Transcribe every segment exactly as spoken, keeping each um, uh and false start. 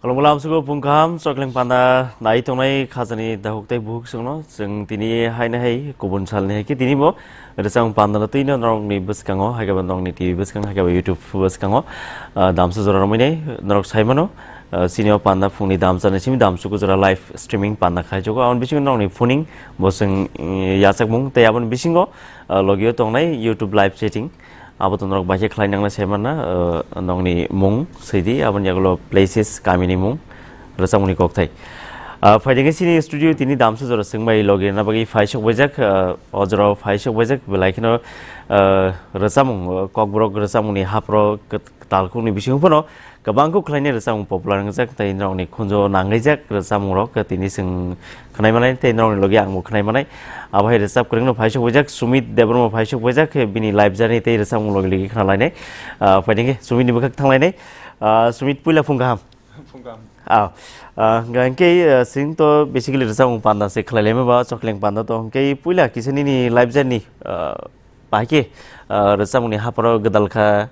Kolom kolom sugo pung kaham, chokleng panda nai tongnai khajani dahuk tei buhuk songno. Chwng tini haino hai kubun salni hai khe tini bo rwchapmung pandano twino norokni bwskango, hai khe bo norokni T V bwskango, hai khe bo YouTube bwskango, ah, damsa jora romwi nai norok sai mano. Ah, chini o panda phungni damsa ni simi damsa gujora live streaming panda khai jago. Aboni bisingo norokni phoning bo chwng, eh, yachakmung tei aboni bisingo, ah, logio tongnai YouTube live chatting. Abo to norok bai khe khlai nangnai sai manna, uh, nokni mung swi di, aboni yagulo places, kamini mung, rwchapmungni kokthai. Uh, phaidi khe chini studio tini damsa jora chwng bai logi rwna bagwi phai sok baijak, uh, o jora phai sok baijak, belai kheno, uh, rwchapmung, uh, kokborok rwchapmungni hapro kwt-, kwtal khukni bisingo phano kwbang khe khlainai rwchapmung popular wngjak, tei norokni khunjo nanglaijak rwchapmungrok, tini chwng khwnai manai, tei norokni logi angbo khwnai manai. Abo hai rwchap kwrwngno phai sok baijak, Sumit Debbarma phai sok baijak, bini live journey tei rwchapmung logi logi khna lainai. Ah, phaidi khe Sumit ni bwkhak thang lainai. Ah, Sumit, puila phung kaham. Phung kaham. Ah, ah, hwnkhe, ah, chwng to basically rwchapmung panda se khlai laima ba, chokleng panda to. Hwnkhe puila kisa nini live journey, ah, Bahai khe, ah, rwchapmungni hapharo gwdal kha,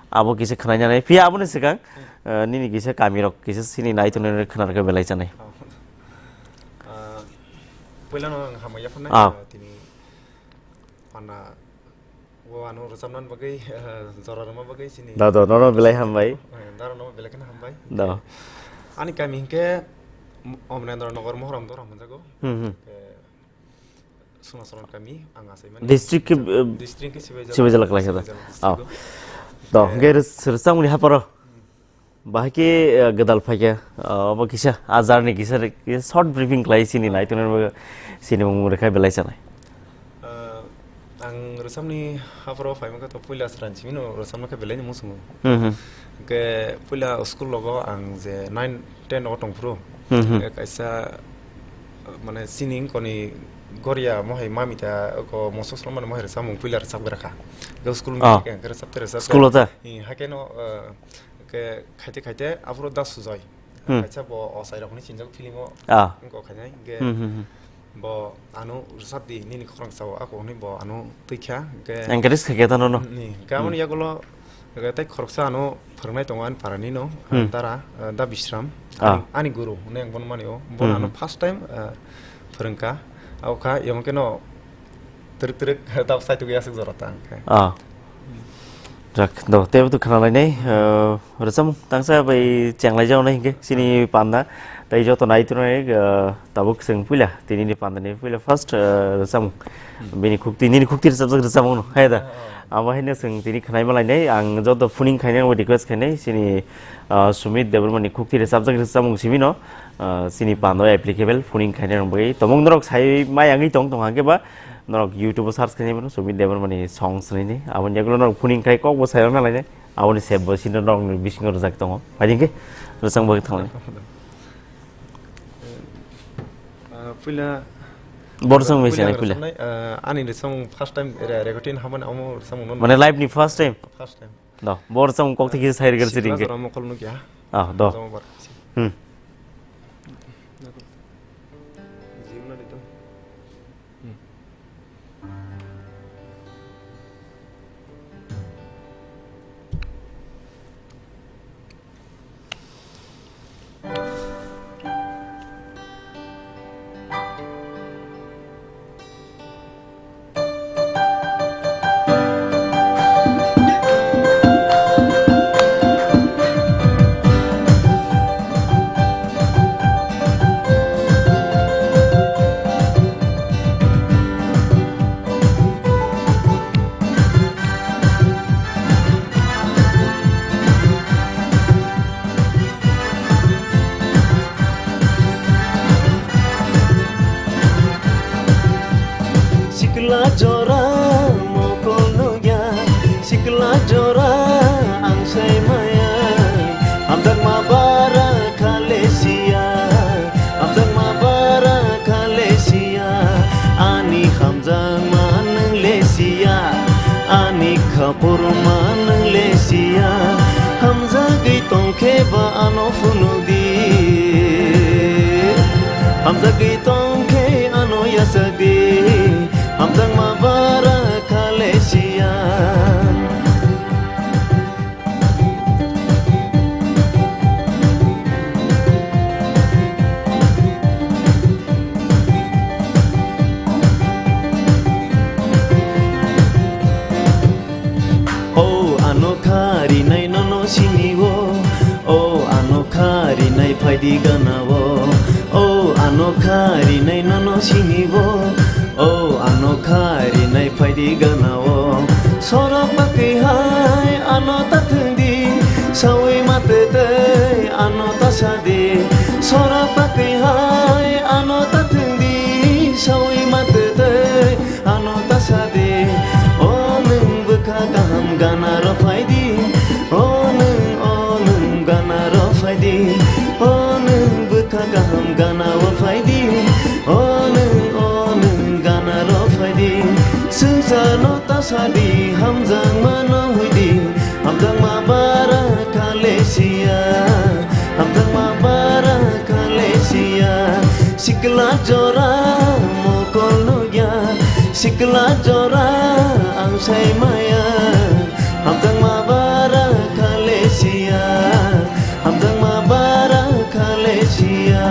abo kisa khwnainani. Phiya aboni swkang, ah, nini kisa kamirok kisa chini nai tongnai khwnarokhe belai chanai. Ah, puilano ang hambai yapharnai, Ah. ah, tini pana o ano rwchapnani bagwi, ah, jora rwma bagwi chini Da, da, nono belai hambai. Eh, dara no belai kheno hambai. Da. Ani kami hinkhe Omrendra Nagar Mohram Doram hwnjago. Hmm, hmm. Ke Sunasaran kami, ang achaimani. District ke, eh, District ke Sibaijala. Sibaijala kwlai khe da. Sibaijala Oh. district o. To, Eh, hwnkhe rwchapmungni hapharo. Bahai khe, eh, gwdal phaikha, eh, obo kisa, ah, journey kisa, kisa short briefing khlai chini nai tongnai, chini mung rwkha belai chanai. Eh, ang rwchapmungni hapharo phaima khe to puila sranchimino rwchapma khe belai ni muchungo. Hmm, hmm. Hwnkhe puila school logo ang je nine ten o tongphuru. Hmm, hmm. Hwnkhe kaisa, mane, chini wngkoni goria mohai mami ta oko mosok songmani mohai rwchapmung puila rwchapgra kha. Hwnkhe school Ah. meeting hwnkhe rwchapte rwchapte. School o ta? Ee, hakhe no, eh, hwnkhe khaite khaite aphuru da Sujoy. Hmm. Kaisa bo ochai rokni chinjak film o Ah. wngkha khainai. Hwnkhe Hmm, hmm, hmm. Bo ano rwchap di, nini khorang sao, ako hwnwi bo ano twi kha, hwnkhe Encourage khaikhe tano no. Ni, hwnkhe aboni Hmm. yagulo, hwnkhe tei khoroksa ano phwrwngnai tongo ani parani no, Hmm. dara, eh, da Bishram, Ah. ani, ani guru hwnwi ang bono mani o. Bono Hmm. ano first time, eh, phwrwngkha, abo kha, emo khe no twrwk twrwk dab saitok ya aswk jora ta hwnkhe. Ah. Jak, do, teibo to khna lainai, eh, Rwchapmung tangsa bai chenglai jago nai hinkhe chini panda. Tei joto nai tongnai, ah, tabuk chwng puila, tini ni panda ni puila first, ah, rwchapmung. Hmm. Bini khukti, nini khukti rwchapjak rwchapmung no, hai da? Ah, ah. Abo haino chwng tini khwnai ma lainai. Ang joto phoning khainai, abo request khainai, chini, ah, Sumit Debbarma ni khukti rwchapjak rwchapmung simi no, ah, chini panda o applicable phoning khainai rok bai. Tomung norok sai mai yangwi tong, tong hangke ba, norok YouTube o search khainai mano, Sumit Debbarma ni songs hinwi ni. Aboni yagulo norok phoning khai kok bo sai rok na lainai. Aboni sep bo sino norokni bisingo rwjak tongo. Phaidi khe rwchapmung bagwi thanglai. Ah, puila Bo rwchapmung puila mese nai puila. Rwchapnai, ah, ani rwchapmung first time re-, recording hamani amo rwchapmung non. Mane live ni first time? First time. Do, bo rwchapmung kok thiki sai rwgwr siri Sikla hwnkhe. Jora mokol nukya. Ah, do. Rwchapmung bar. Hmm. Jibna ditu. Hmm. Sikla jora mokol nukya, sikla jora ang sai maya. Hamjakma bara khale siya, hamjakma bara khale siya. Ani hamjakma nung le siya, ani khapurma nung le siya. Hamjagwi tongkhe ba ano phunukdi, hamjagwi tongkhe ano yachakdi, hamjakma bara khale siya. Phaidi gana o, o ano kha rinai nono sini o, o ano kha rinai phaidi gana o. Sora pakwi hai ano ta thwng di, sawi ma twi twi ano ta sa di. Sora pakwi hai ano ta thwng di, sawi ma twi twi ano ta sa di. O nwng bwkha kaham gana rw phai di, o nwng, o nwng gana rw phai di, o nwng bwkha kaham gana o phai di, o nwng, o nwng gana rw phai di. Swngcharno ta sa di, hamjakma no hoi di, hamjakma bara kha le siya, hamjakma bara kha le siya. Sikla jora mokol no ya, sikla jora ang sai maya. Hamjakma bara kha le siya, hamjakma bara kha le siya.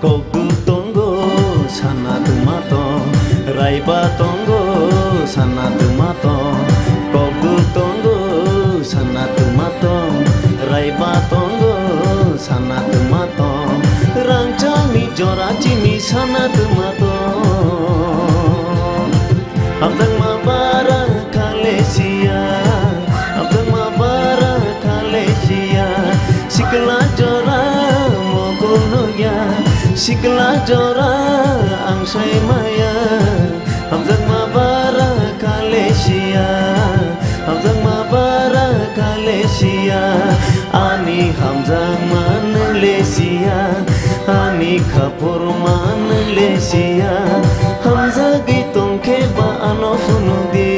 Kokduk tongo sana twma tong, raiba tongo sana twma tong. Kokduk tongo sana twma tong, raiba tongo sana twma tong. Rangchakni jora chini sana twma tong. Hamjakma bara kha le siya, hamjakma bara kha le siya. Sikla jora mokol no ya, sikla jora ang sai maya. Hamjakma bara kha le siya, hamjakma bara kha le siya. Ani hamjakma nwng le siya, ani kha Purman le siya, hamjagwi tongkhe ba ano phunukdi.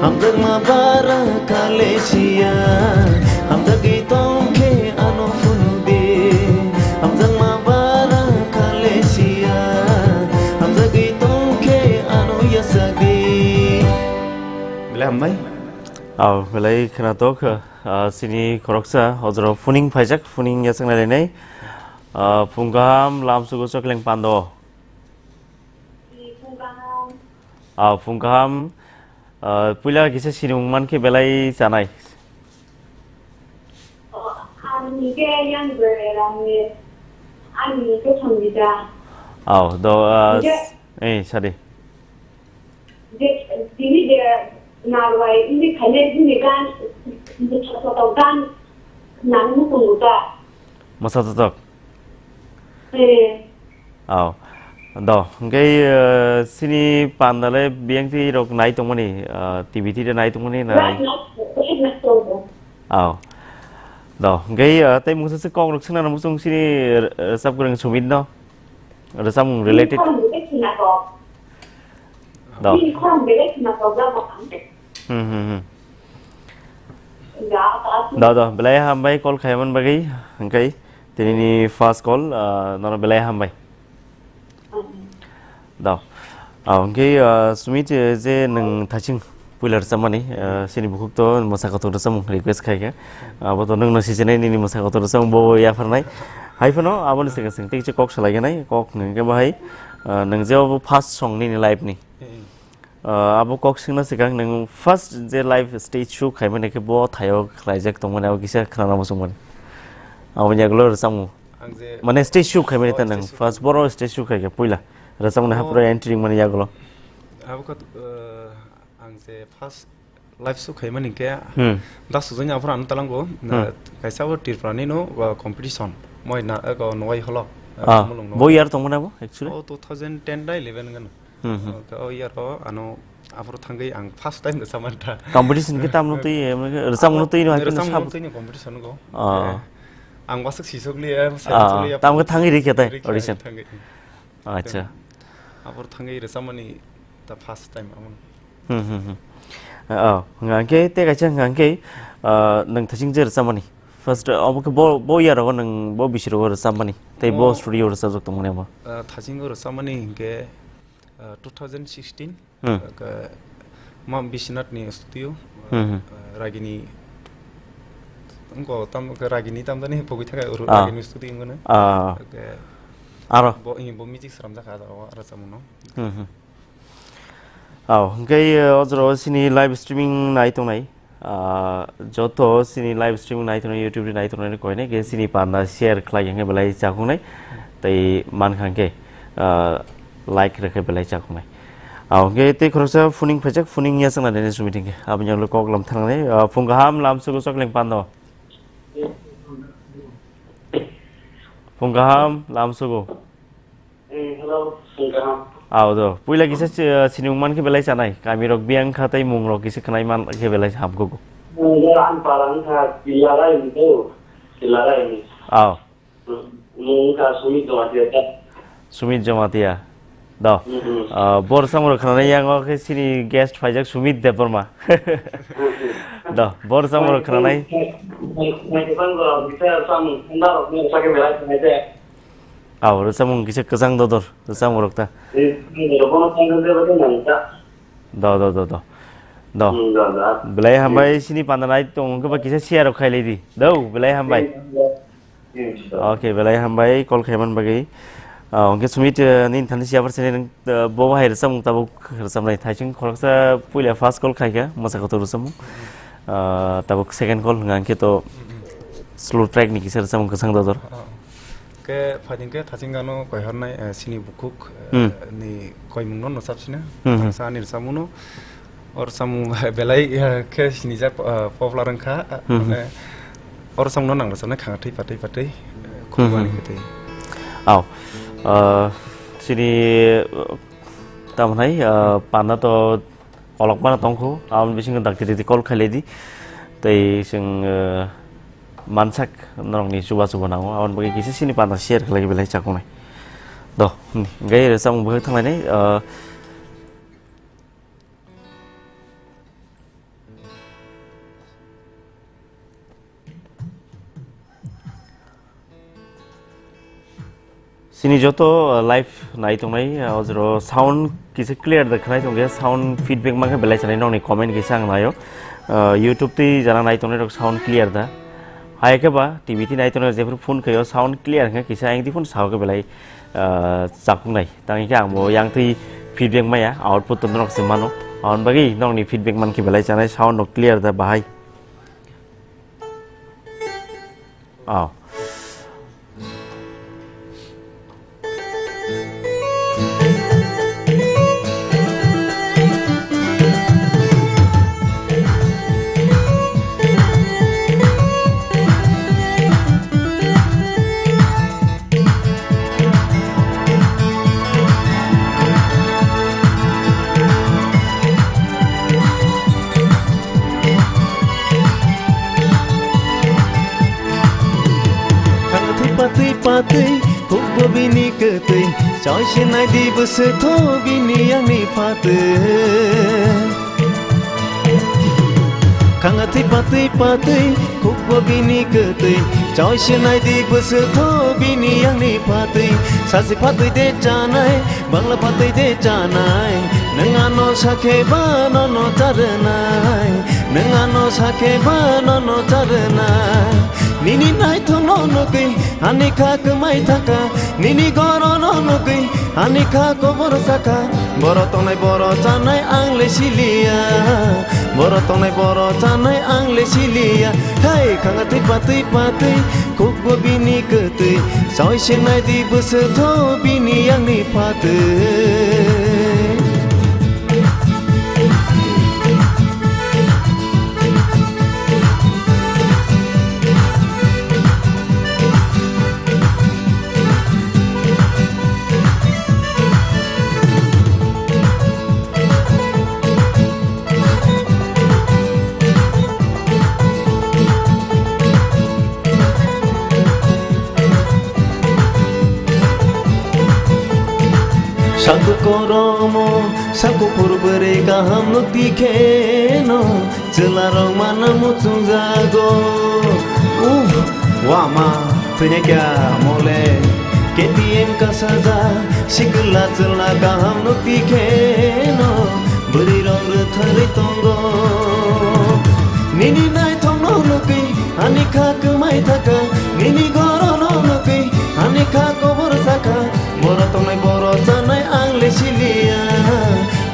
Hamjakma bara kha le siya, hamjagwi tongkhe ano phunukdi. Hamjakma bara kha le siya, hamjagwi tongkhe ano yasakdi. Belai hambai. Au, belai khwnatok, ah, chini khoroksa, hojro phuning phaijak, phuning yasaknai lainai. Ah, phung kaham, lamsugo chokleng pando. Ah, phung kaham, ah, puila kisa sinimung mankhe belai chanai. Ang hingke yang bererang ni, ang hingke Sangeeta. Au, do, ah, hingke s-, eh, sadi. Je, tini je narwai, ini khaine, ini gan, ini sotok gan, nang mutung uta. Masa sotok? Eh. Au. Do, hingke, eh, sini pandale biyang ti rok nai tongmani, eh, T V ti de nai tongmani na? Nai, nai, nai, nai, nai, nai. Au. Do, hingke, eh, tei mungsa se kok rok sina na musung sini, eh, sab kurang sumit no? Ada samung related? Ini korang bebek sina kok. Do. Ini korang bebek sina kok, gak apa-apa. Hmm, hmm, hmm. Enggak, apa-apa. Do, do, belai hambai call khaiman bagai, hingke. Tini ni first call, ah, nono belai hambai. Hmm. Do. Ah, hingke, ah, Sumit, eh, je nwng thaching puila rwchapmani, ah, sini bukhuk to mwsa kotor rwchapmung request khaikha. Abo to nwngno sichinai nini mwsa kotor rwchapmung bo yapharnai. Hai phano aboni swkang swkang tei kisa kok salaiganai, kok hwnkhe bahai, ah, nwng je obo first song nini life ni. Hmm. Ah, abo kok swngna swkang nwng first je live stage show khaimani khe bo thaio khlaijak tongmani abo kisa khwnana muchungmani. Aboni yagulo rwchapmung. Ang je mane stage show khaimani Oh, ta nwng stage show. First boro stage show khaikha puila. Rwchapmani Oh. Hapro entry mani yagulo. Abo khat, uh, ang je first live show khaimani khe Hmm. Das Sujani aphuru ano talango, na, Hmm. Kaisa bo Tripura ni no, uh, competition. Moi na, uh, Nowai holo, uh, Ah, Khumulwng no. Bo year tongmani abo actually? Oh, two thousand ten da eleven gano. Hmm, hmm. Okay, o year o ano aphuru thangwi ang first time rwchapmani ta. Competition khe tamno twi, eh, rwchapmano twi no, hai phano Rwchapmano sab- twi no competition go. Ah. Eh, ang wasuk sisok liya, Ah, sisok liya. Tamkhe thangwi rikhe tai Rikhe audition? Thangwi. Acha. Aphuru thangwi rwchapmani ta first time amon. Hmm, hmm, hmm. Oh, hwnkhe tei kaisa hwnkhe, ah, nwng thaching je rwchapmani. First, obo khe bo, bo year o nwng bo bisi rogo rwchapmani. Tei bo Oh. Studio rwchapjak tongmani abo. Ah, thaching o rwchapmani hwnkhe, ah, two thousand sixteen. Hmm. Khe ma Biswanath ni studio, Hmm, hmm. Eh, Ragini Wngkha tam khe ragini tamjani pogwi thaka uru Ah. Ragini studio wngkha na. Ah. Oke. Aro? Bo, bo music sramjak kha aro, aro samung no. Hmm, hmm. Aw, hwnkhe, eh, o jora o chini live streaming nai tongnai. Ah, joto chini live streaming nai tongnai, YouTube ni nai tongnai ni koinai khe chini panda share khlai hwnkhe belai chakhungnai. Tei mankha hwnkhe, ah, like rwkhe belai chakhungnai. Aw, hwnkhe tei khoroksa phuning phaijak, phuning ya chwngna nini sumi thangkhe. Aboni ulo kok lam thangnai, ah, phung kaham lam sugo chokling pando. Phung kaham lam sugo. Eh, hello, phung kaham. Aw, do. Puila kisa si-, sinimung man khe belai chanai. Kami rok biyang kha tei mung rok kisa khnai man khe belai hamkugo. Mung rok ang para wngkha Kilarai ni do. Kilarai ni. Aw. Mung wngkha Sumit Jamatia ta. Sumit Jamatia. Do. Mhm. Ah, bor samung rok khnanai yango khe chini guest phaijak Sumit Debbarma. Do, bor samung rok khnanai. Mai, mai, mai, mai, bisa samung, anda rok ni sakhe belai khnai de. Aw, rwchapmung kisa kwchang dodor, rwchapmung rok ta. Eh, bono tangwi bebak nang ta. Do, do, do, do. Do. Hmm, do, do. Belai hambai, eh, chini panda nai tong khe ba kisa share rok khailai di. Do, belai hambai. Eh, do. Okay, belai hambai, call khaiman bagwi. Ah, hwnkhe Sumit, eh, nini thani siya par sini nang, eh, bo hai rwchapmung tabuk rwchapnai. Thaising khoroksa puila first call khaikha, mwsa kotor rwchapmung. Ah, tabuk second call hwnka hwnkhe to slow track ni kisa rwchapmung kwchang dodor. Ah. Khe phaiding khe thaching gano koihornai, eh, sini bukhuk, eh, Hmm. ni koimung no no sab sina. Hmm, hmm. Thangsa ani rwchapmung no. Or samung belai, eh, khe sinijak, eh, popular wngkha, eh, Hmm, hmm. mane or samung no nang rwchapnai khanga thwi patwi patwi, eh, Hmm, khulumani hmm. khe twi. Aw. Ah, sini, eh, tamo hwnai, ah, panda to kolokma no tongkho, aboni bisingo dakti dakti call khailai di. Tei chwng, eh, mansak norokni chuba chuba nango, aboni bagwi kisa sini panda share khlai belai chakhungnai. Do, hwnwi. Hwnkhe rwchapmung bwkhak thanglainai, eh, Chini joto, uh, live nai tongnai, uh, o jora sound kisa clear da khwnai tongkhe, sound feedback mankhe belai chanai nokni comment kisa ang naio. Uh, YouTube tei jana nai tongnai rok sound clear da. Hai khe ba T V tei nai tongnai jephru phone khaio sound clear hwnkhe kisa ayang twi phone sao khe belai, uh, chakung nai. Tang khe ang bo yang twi feedback maya, output to norok se mano. Aboni bagwi nokni feedback mankhe belai chanai, sound rok clear da bahai. Oh. Thang thwi patwi patwi, khukbo bini kwtwi, choi se nai di bwswk tho bini yangni phatwi. Khanga thwi patwi patwi, khukbo bini kwtwi, choi se nai di bwswk tho bini yangni phatwi. Sasi phatwi de chanai, bangla phatwi de chanai, nwng ano sakhe ba nono charwnai, nwng ano sakhe ba nono charwnai. Nini naithokno nugwi ani kha kwmai thangkha, nini gorono nugwi ani kha kobor sakha. Borok tongnai borok chanai ang le siliya, borok tongnai borok chanai ang le siliya. Hai khanga twi patwi patwi, khukbo bini kwtwi, choi se nai di bwswk tho bini yangni phatwi. Saku koromo, saku phurbwrwi kaham nuk di kheno, chwlarok mana muchungjago. Uff, wama, thwinaikha mole. K T M kasajak, sikla chwla kaham nuk di kheno, bwrwirok rwtharwi tongo. Nini naithokno nugwi Ani kha kwmai thaka, nini gorono nugwi, ani kha kobor sakha, boro tongnai boro chanai ang le siliya,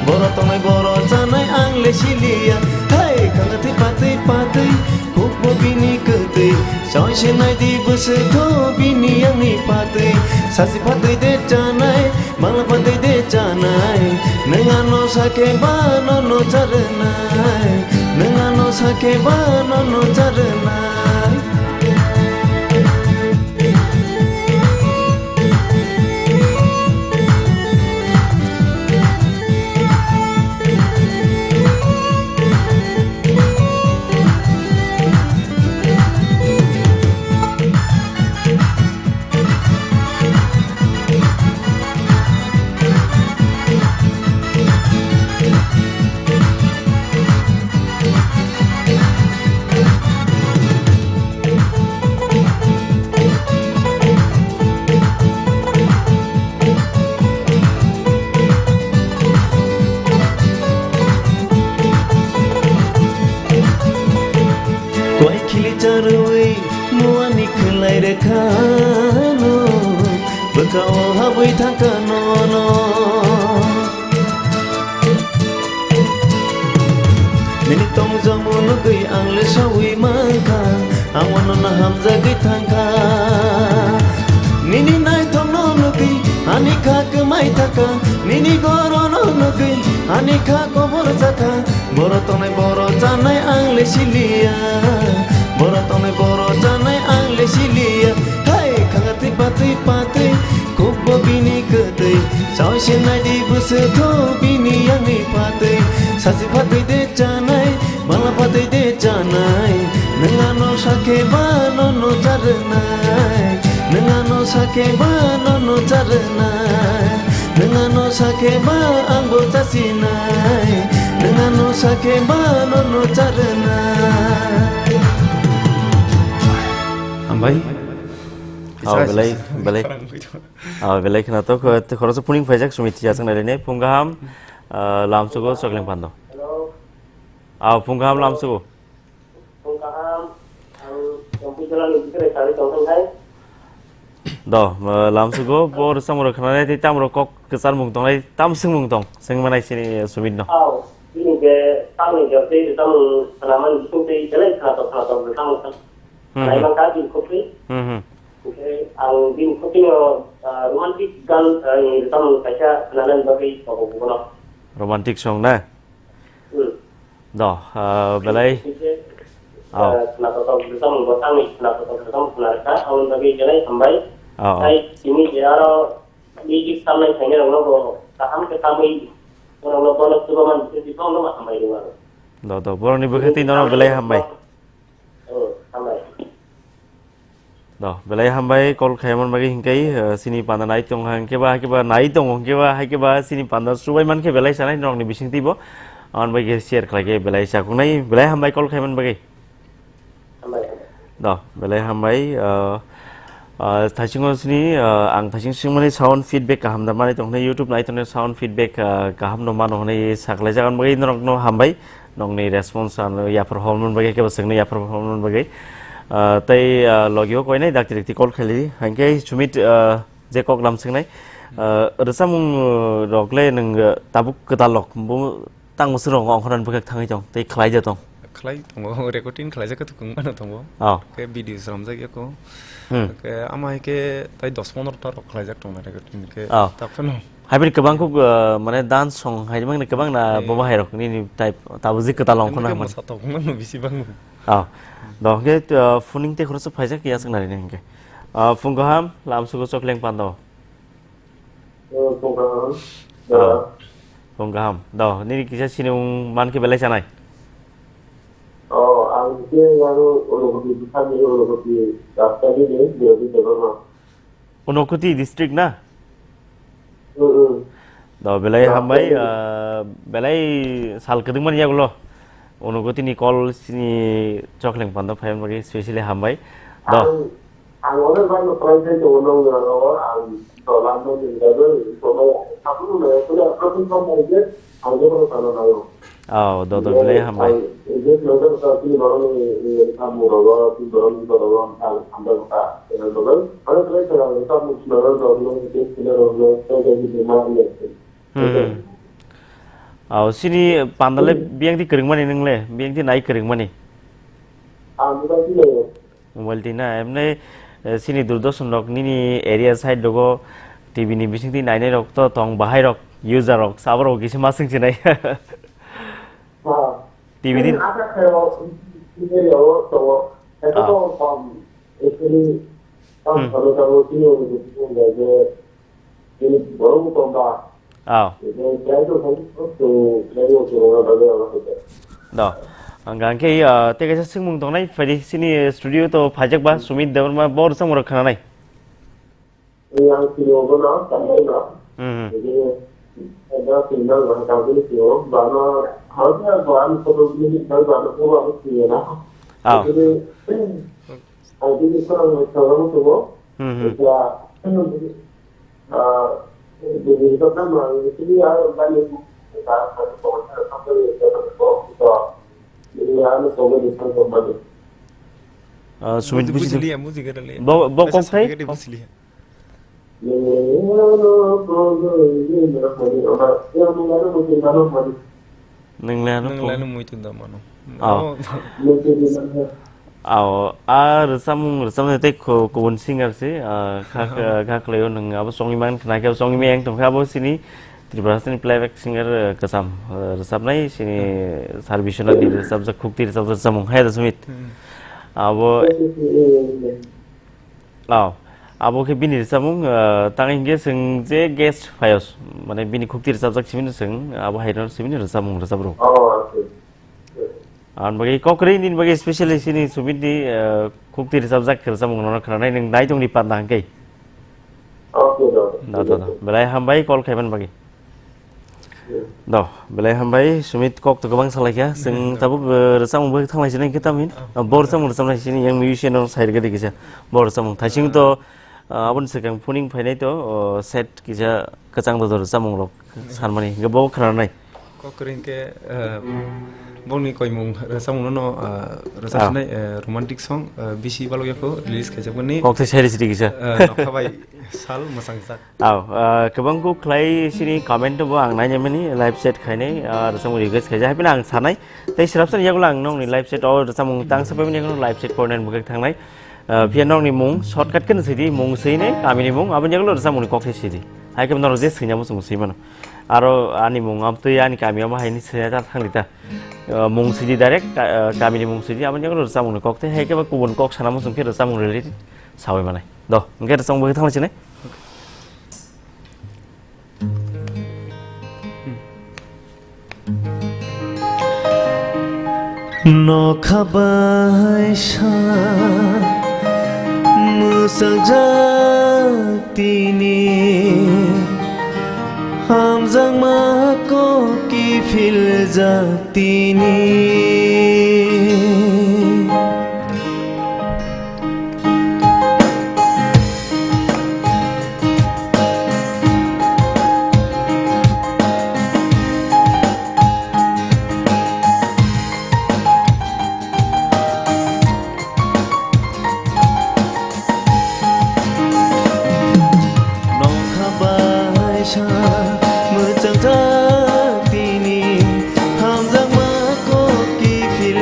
boro tongnai boro chanai ang le siliya, hai khanga twi patwi patwi, kukbo bini kwtwi, choi se nai di bwswk tho bini yangni patwi, sasi patwi de chanai, Mangla patwi de chanai, nwng ano sakhe ba nono charwnai, nwng ano sakhe ba nono charwnai. Kwai khili charwi muani khwlai rwkhano, bwkha-o habwi thangkha nono. Nini tongjamu nugwi ang le sawi mankha, ang wano no hamjagwi thangkha. Nini naithokno nugwi ani kha kwmai thangkha, nini gorono nugwi ani kha kobor jakha. Boro tongnai boro chanai ang le siliya, boro tongnai boro chanai ang le siliya. Hai khanga twi patwi patwi, kukbo bini kwtwi, choi se nai di bwswk tho bini yangni patwi. Sasi patwi de chanai, bala patwi de chanai, nwng ano sakhe ba nono charwnai, nwng ano sakhe ba nono charwnai. Nwng ano sakhe ba ang bo chasinai, nwng ano sakhe ba nono charwnai. Hambai. Oh, belai, belai. Oh, belai khna to, khoroksa phuning phaijak Sumit ya chang nai ne, phung kaham, ah, lamsugo chokleng pando. Hello. Oh, phung kaham lamsugo. Phung kaham, ang computer ni bikre sari tong thang thai. Do, eh, lamsugo, bo rwchapmung rok khwnanai tei tamo rok kok kwchar mung tongnai, tamo swngmung tong, swngmanai sini Sumit no. Aw, bini je tamni jor tei rwchapmung khwnaman bising tei belai khwnatok khwnatok rwchapmung khwna. Hmm, hmm. Naimang kha bini khopri. Hmm, hmm. Hwnkhe ang bini khopri no, ah, romantic gan, ah, rwchapmung kaisa khwnanani bagwi tongo bono. Romantic song na? Hmm. Do, ah, belai. Hwnkhe, oh, ah, khwnatok rwchapmung bo tamni khwnatok rwchapmung khwna rwkha, aboni bagwi belai hambai. Oh, oh. Tai simi je aro music tamnai khainai rokno bo kaham khe tamwi, borokno bono chubaman bisingtwi bono hambai rw aro. Do, do, borokni bwkhak twi nono belai hambai. Oh, hambai. Do, belai hambai call khaimani bagwi, hinkhe, eh, sini panda nai tong kha, hinkhe ba, haikhe ba nai tongo, hinkhe ba, haikhe ba sini panda chubai mankhe belai chanai norokni bisingtwi bo. Aboni bagwi share khlaikhe belai chakuknai, belai hambai call khaimani bagwi. Hambai, hambai. Do, belai hambai, eh, eh, thaisingo sini, eh, ang thaising swngmani sound feedback kaham da manwi tongkha, YouTube nai tongnai sound feedback, eh, kaham no mano hwnwi saklaijak, aboni bagwi norokno hambai. Nokni response ano yaphar hwnmani bagwi, kebo swngno yaphar hwnmani bagwi. Ah, tei, ah, logio koinai dakti dakti call khaili, hinkhe Sumit, ah, je kok lam swngnai, ah, rwchapmung, ah, rok le nwng, ah, tabuk kwtal rok, bo tang bwswk rok ongkhorani bwkhak thangwi tong, tei khlai ja tong. Khlai tongo, recording khlaijak khe kwbangma no tongo. Oh. Khe video swnamjak yako. Hmm. Khe ama hai khe tai dos pondro ta rok khlaijak tongo recording khe. Oh. Tak phano. Hai bini kwbang kuk, uh, mane dance song hai mangni kwbang na. Eh. Bo bahai rok nini type tabo je kwtal ongkho na. Hwnwi khe mane. Mosa tok mano bisi bangma. Ah. Do hwnkhe, uh, phuning tei khoroksa phaijak ya swk nari ni hwnkhe. Uh, phung kaham, lam sugo chokleng pando. Oh, phung kaham. Ah. Phung kaham. Do, nini kisa sinung mankhe belai chanai. Oh, ang khe yang Unokoti bwsakni Unokoti rasta ni ni, Deobi Debbarma. Unokoti district na? Mm, mm. Do, belai hambai, ah, belai sal kwdwngmani yagulo. Unokoti ni call sini chokleng pando phaiman bagwi specially hambai. Do. Ang, ang onek bar no try khai tongo nokni aro, ang dolan no ni level, sono, sabun no, kule, ang joto no tano nayo. Oh, do do, belai hambai. Ang je nang ta ta ni borok ni, ni kamu rogo, ni borok ni borok ang ang ta ta. Ano to kan, ano to kan ang ta mu na na do no je sila rogo, ta ta ni ma ni. Hmm. Oh, sini pandale biyang di kering mani nang le, biyang di nai kering mani. Ang ta ni. Mobile twi na, emne, eh, sini Doordarshan rok nini area side rogo T V ni bising twi nainai rok to tong bahai rok, user rok, sabo rok kisa ma swng chinai. Ha. T V din. Asa khayo, area o to, eto to kom, actually, kom Hmm. Salo salo sini o, sini borok kom ba. Aw. Do. Ang hwnkhe, ah, tei kaisa swngmung tongnai, phaidi sini studio to phaijak ba, Sumit Debbarma, bo rwchapmung rok khwnanai. Ang sini obo no, tamo no. Hmm. Bini, ada sini no, ang sini sini, bano, hanya, bano, photo bini, bano, bano, sini na. Aw. Bini, ang sini kurang, kurang, kurang, Hmm, hmm. Ya, ah, jadi kita kan mau ini ya, kan itu, kita satu komentar sampai kita satu komentar. Ini ya, ini komentar sampai komentar. Ah, Sumit, buji liya, buji kada liya. Bo, bo kok thai? Buji liya. Ini ya, ini komentar ini, ini komentar. Ya, ini ya, ini komentar. Nwng le ano Nwng phone? Lano muitu da mano. Oh. Oh. Aw, a rwchapmung, rwchapmung tei ku-, kubun singer se, ah, kha, kha, kha khlaio nwng abo songwi man khna khe, abo songwi maya wng tong khe, abo sini Tripura sini playback singer, eh, kwcham, eh, rwchapnai sini Sir Biswanath ni rwchapjak, khukti rwchapjak rwchapmung, hai da Sumit. Hmm. Abo, oh, abo khe bini rwchapmung, eh, tang hinkhe chwng je guest phaio, mane bini khukti rwchapjak simi no chwng, abo hai no simi no rwchapmung rwchap rw. Oh, okay. Ang bagwi kok kwrwi nini bagwi specially sini Sumit ni, eh, khukti rwchapjak rwchapmung no khwnanai nwng nai tongni panda hwnkhe. Okay, okay. Da, da, da. Belai hambai call khaiman bagwi. Yeah. Da, belai hambai Sumit kok to kwbang salaikha. Chwng tabuk, eh, rwchapmung bagwi thanglai sinai khe tamin. Oh. Ah, bo rwchapmung rwchapnai sini yang musician no sai rwgadi kisa. Bo rwchapmung thaising to, ah, aboni swkang phuning phainai to, oh, set kisa kwchang dodor rwchapmung rok sanmani. Hwnkhe bo khwnanai. Kok kwrwi hwnkhe, eh, bongni koimung rwchapmungno, eh, rwchapsinai, ah, eh, romantic song, eh, bisi balok yako release khaijakmani. Kok thai seri siri kisa. Eh, nokha bai sal mwchang jak. Aw, eh, kwbang kuk khlai sini comment bo ang nainai mani live chat khainai, eh, rwchapmung request khaijak. Haphino ang sanai, tei swrapsa ni yagulo ang nokni live chat o rwchapmung tangsa paimani yagulo live chat pornai bwkhak thangnai. Ah, phiya nokni mung shortcut khe no sidi, mung swinai, kamini mung, aboni yagulo rwchapmungni kok thai sidi. Hai khe norok je swinai muchung swi mano. Aro ani mung amtwi ani kami amo haini swinai ta thangdi ta. Ah, mung sidi direct, ka-, ah, kamini mung sidi, aboni yagulo rwchapmungni kok thai, hai khe ba kubun kok sana muchung khe rwchapmung related sawi manai. Do, hwnkhe rwchapmung bagwi thangna sinai. Nokha bai sa mwchang jak tini, hamjakma kok kiphilja tini. Nokha bai sa mwchang jak tini, hamjakma kok kiphil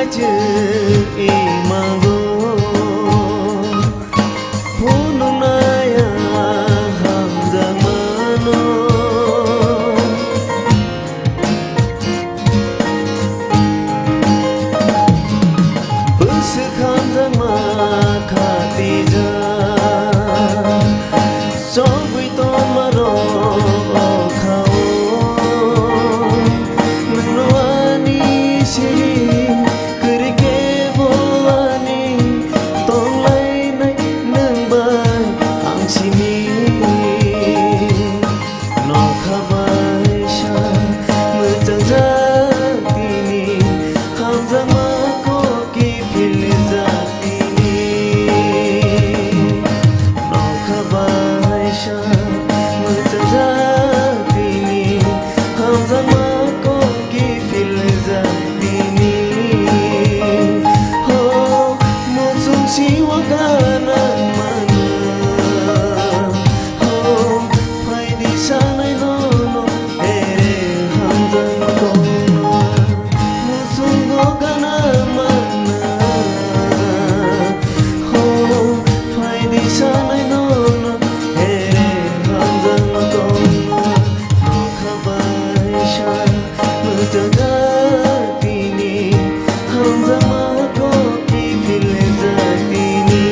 Chwng imago phunuknaya hamjakmano. Bwswk hamjakma khatijak, chobwi tongmarok o khao. Nwngno ani siring kwrwi kebo ani tonglainai nwng bai ang simi. Nokha baisa mwchang jatini, hamjakma kok kiphil jatini. Nokha baisa mwchang jatini, hamjakma kok kiphil jatini. Ho, muchung siwa gana mano. Ho, phaidi sanai nono, ere hamjakma tongma. Muchungo gana mana. Ho, phaidi sanai nono, ere hamjakma tongma. Nokha baisa mwchang jatini, hamjakma kok kiphil jatini.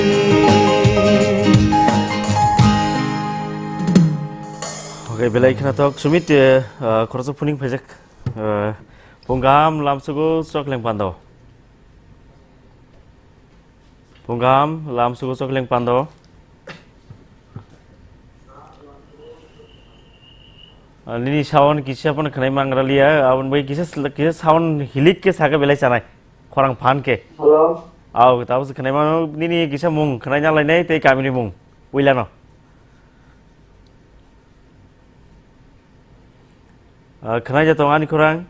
Okay, belai khnathok. Sumit, eh, eh, khoroksa phuning phaijak. Eh, Pungam lamsugo chokleng pando. Pungam lamsugo chokleng pando. Ah, nini sound kisa phano khwnai mangra liya, aboni bai kisa sl-, kisa sound hilik khe saka belai chanai. Khorang phan khe. Hello. Au, tabuk se khwnai mano, nini kisa mung khwnai na lainai tei kamini mung. Puilano. Ah, khwnai ja tong ani khorang?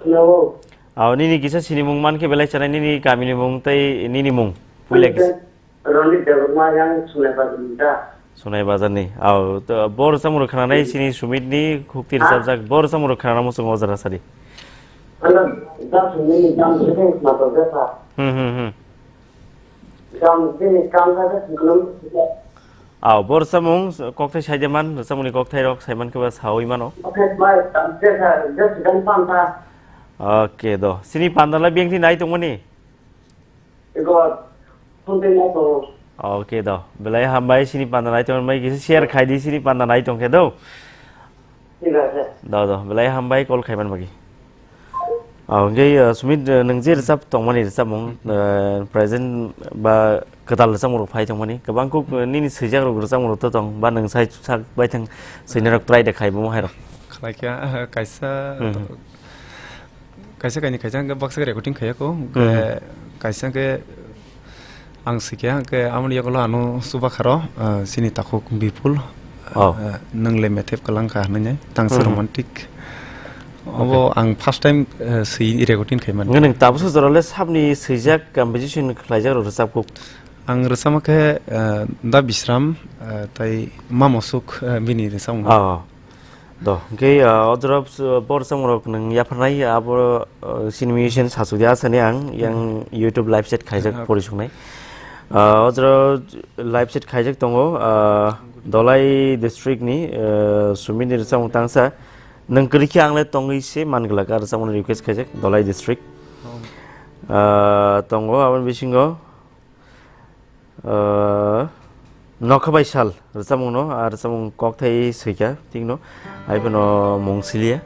Khwnao. Au, nini kisa sinimung man khe belai chanai, nini kamini mung tei nini mung. Puila kisa. Ronit Debbarma yang Sunai Bazar ni da. Sunai Bazar ni. Au, to, bo rwchapmung rok khwnanai sini Sumit ni khukti rwchapjak. Bo rwchapmung rok khwnana muchungo o jora sadi. Ano, da sini jam sini mato jasa. Hmm, hmm, hmm. Jam sini kam ka jasa. Au, bo rwchapmung kokthai saide man, rwchapmung ni kokthai rok saiman khe ba sawi mano. Okay, bye. Jam sini jasa, jasa jam panta. Okay, do. Sini panda la biyang thi nai tongmani? Ego, phone tei ma tongo. Okay do. Belai hambai sini panda nai tong mai kisa share khai di sini panda nai tong khe do. Thik ache. Do do. Belai hambai call khai man bagi. Ah, hwnkhe, ah, Sumit, ah, nwng je rwchap tongmani rwchapmung, ah, present ba kwtal rwchapmung rok phai tongmani. Kwbang kuk, ah, nini swijak rok rwchapmung rok to tong. Ba nwng sai sak bai thang swinai rok try de khai bo hai rok. Khlai khe, ah, kaisa Hmm. Kaisa kaini kaisa hwnkhe baksa khe recording khaiya ko, hwnkhe Hmm. kaisa hwnkhe ang sikya, hwnkhe amoni yagulo ano chubakharo, ah, chini takhuk Bipul, Oh. ah, nwng le methep kwlang kha hwnwi nai, tangsa Hmm. romantic. Obo Okay. ang first time, ah, swi recording khaimani. Hwnkhe nwng tabuksa jora le sabni swijak composition khlaijak rok rwchapkuk? Ang rwchapma khe, ah, Da Bisram, ah, tai Ma Mosuk, ah, bini rwchapmung. Oh. Do, hwnkhe, ah, o jora, ah, bo rwchapmung rok nwng yapharnai, abo, ah, sini musician sasukya sani ang, yang Hmm. YouTube live set khaijak Ah. pori suknai. Ah, o jora live set khaijak tongo, ah, Dolai district ni, ah, Sumit ni rwchapmung tangsa. Nwng kwrwi khe ang le tongwi se man glak, ah, rwchapmung request khaijak, Dolai district. Oh. Ah, tongo, aboni bisingo, Ah, nokha bai sal rwchapmung no, ah, rwchapmung kokthai swikha, thik no, hai phano mung siliya.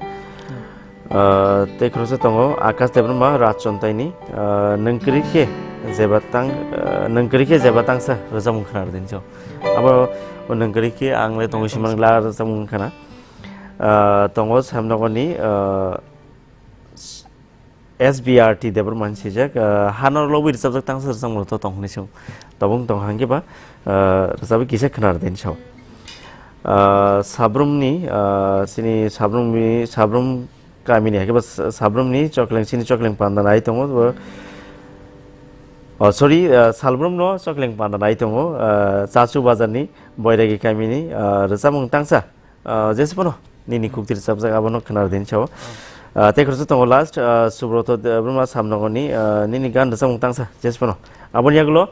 Ah, tei khoroksa tongo Akash Debbarma Rajchontai ni, ah, nwng kwrwi khe jeba tang, ah, nwng kwrwi khe jeba tangsa rwchapmung khna rwdi hinwi. Abo nwng kwrwi khe ang le tongwi simang la rwchapmung khna. Ah, tongo Samnogor ni, ah, S B R T Debbarma ni swijak, ah, hano lobwi rwchapjak tangsa rwchapmung rok to tong hinwi song. Tabuk tong hangke ba, ah, rwchapwi kisa khna rwdi hinwi sao. Ah, Sabrum ni, ah, chini Sabrum ni, Sabrum kami ni, hake ba Sa-, Sabrum ni Chokleng, chini Chokleng panda nai tongo, bo, oh, sorry, ah, Salbrum no Chokleng panda nai tongo, ah, Chachu Bazar ni Boiragi kami ni, ah, rwchapmung tangsa. Ah, jese phano nini khukti rwchapjak abono khna rwdi hinwi sao. Oh. Ah, tei khoroksa tongo last, ah, Subroto Debbarma Samnogorni, ah, nini gan rwchapmung tangsa jesphano. Aboni yagulo,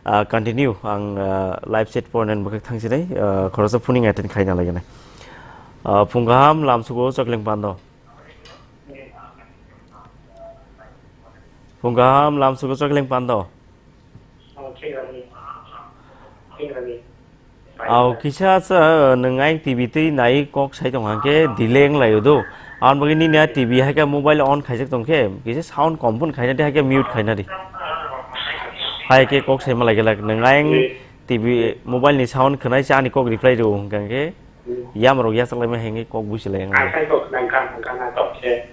ah, continue ang, ah, live chat point and bwkhak thangsinai, ah, khoroksa phuning attend khaina laginai. Ah, phung kaham lamsugo Chokleng Pando. Phung kaham lamsugo Chokleng Pando. Au kisa sa nwngai T V twi nai kok sai tong hangke delay wng laio do. Ang bagwi nini a T V hai khe mobile on khaijak tong khe kisa sound kom phun khaina di hai khe mute khaina di. Hai khe kok sai malai gelak nwngai T V mobile ni sound khwnai sa ani kok reply rw hwnkhe. Yam rok yasak lai ma hengwi kok busi lai ang. Ang sai kok nang kang kang na tok se.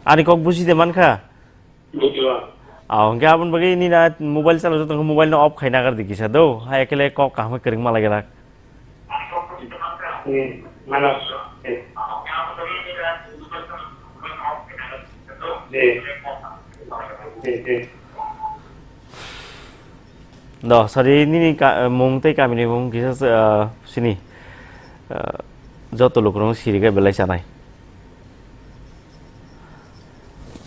Ani kok busi de man kha. Bujua. Aw, hwnkhe aboni bagwi nini a mobile chalo joto khe mobile no off khaina nagar di kisa do. Hai ekle kok kaham khe kwrwngma lai gelak. Hmm, mana. Eh. Eh, eh. Do, sorry, nini ka-, mung tei kamini mung kisa, ah, sini. Ah, joto lukurok siri khe belai chanai.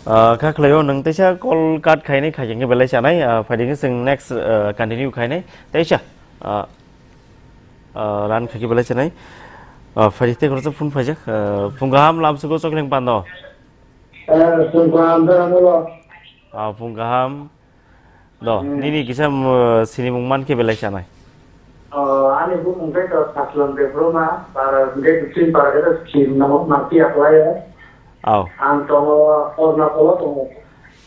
Ah, kha khlaio, nwng teisa call cut khainai, khaikhe belai chanai, ah, phaidi khe chwng next, ah, continue khainai, teisa, ah, ah, run khaikhe belai chanai. Ah, phaidi tei khoroksa phone phaijak, ah, phung kaham lamsugo Chokleng Pando. Eh, phung kaham, phung kaham. Ah, phung kaham. Do, hmm. Nini kisa, um, sinimung man khe belai chanai. Oh, ani bumung khe to Saklam Debbarma, para hwnkhe Dukhin para khe to Skim namo mati aklai. Aw. Ang tongo Arunachal o tongo.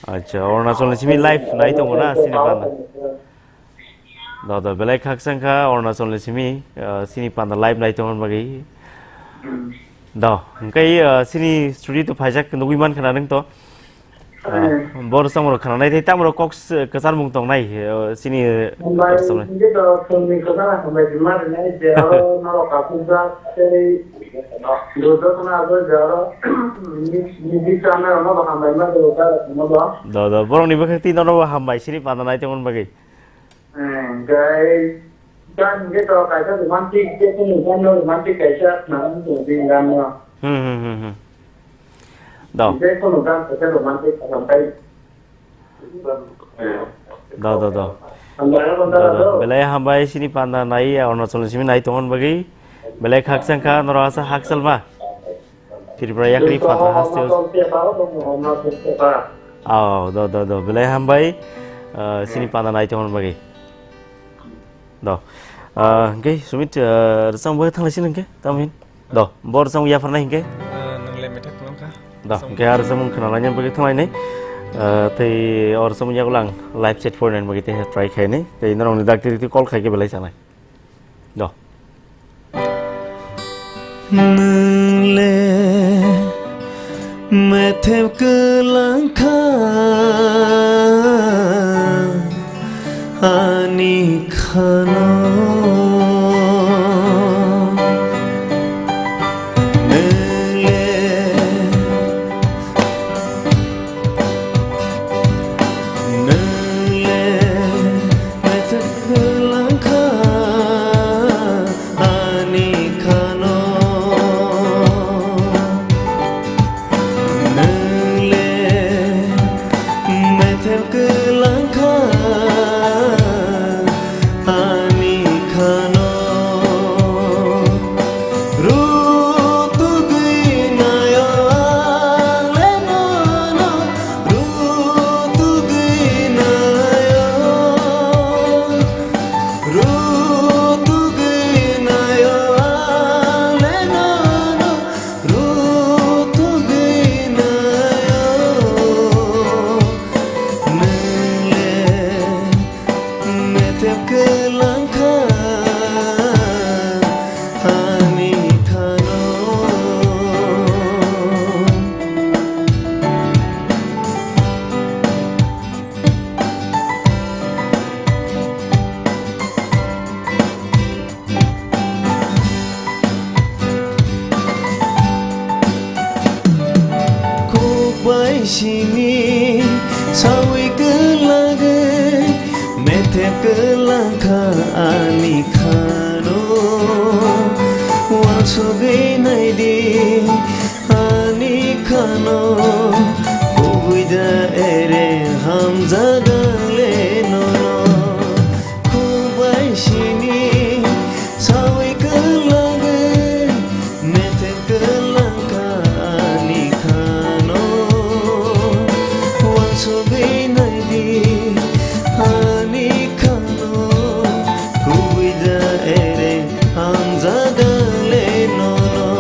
Acha, Arunachal ni simi live nai tongo na, sini panda. Do, do, belai khakchang kha Arunachal ni simi, uh, sini panda live nai tongo bagwi. Hmm. Do, hwnkhe, uh, sini studio to phaijak nugwi man khna nung to. Ah, hmm. Bor samro khana nai tei tamro kok s-, kwchar mung tong nai, eh, sini, hambai, kok samnai. Hingke to songni kwchar hambai tongma rinai, je aro norok kaphukjak tei durjotona abo je aro ni, ni bichana rokno bo hambai ma rwkha rokno bo. Do, do, borokni bwkhak twi nono bo hambai sini panda nai tongmani bagwi. Hmm, gai, gan hingke to kaisa romantic, je kunu gan no romantic kaisa khna tong di gan no. Hmm, hmm, hmm, hmm. Do. Je kunu gan kaisa romantic kaisa tai. Do, do, do. Hambai, hambai, do, do. Belai hambai sini panda nai, Arunachal ni simi nai tongmani bagwi. Belai khakchang kha, norok asa hakchal ma. Tripura yakri phatha haste. Arunachal tepa, Arunachal tepa. Aw, do, do, do. Belai hambai, uh, sini panda nai tongmani bagwi. Do. Uh, hingke Sumit, uh, rwchapmung bai thanglai sini hingke, tamo hin. Do, bo rwchapmung yapharnai hingke. Uh, nwng le methek phunukha. Do, hingke ar rwchapmung khwnalaina bagwi thanglainai. Uh, tei o rwchapmung yagulang live chat porinani bagwi tei try khainai. Tei norokni dakti dakti call khaikhe belai chanai. Do. Nwng le methep kwlangkha ani khano. Nwng le, nwng le methep kwlangkha ani khano. Nwng le methep kwlangkha ani khano. Kwlangkha ani khano, uansugwi naidi ani khano, kubui da ere hamjaga le nono, khuk bai sini sawi kwlangwi. Methek kwlangkha ani khano, uansugwi naidi ani khano, kubui da ere hamjaga le nono,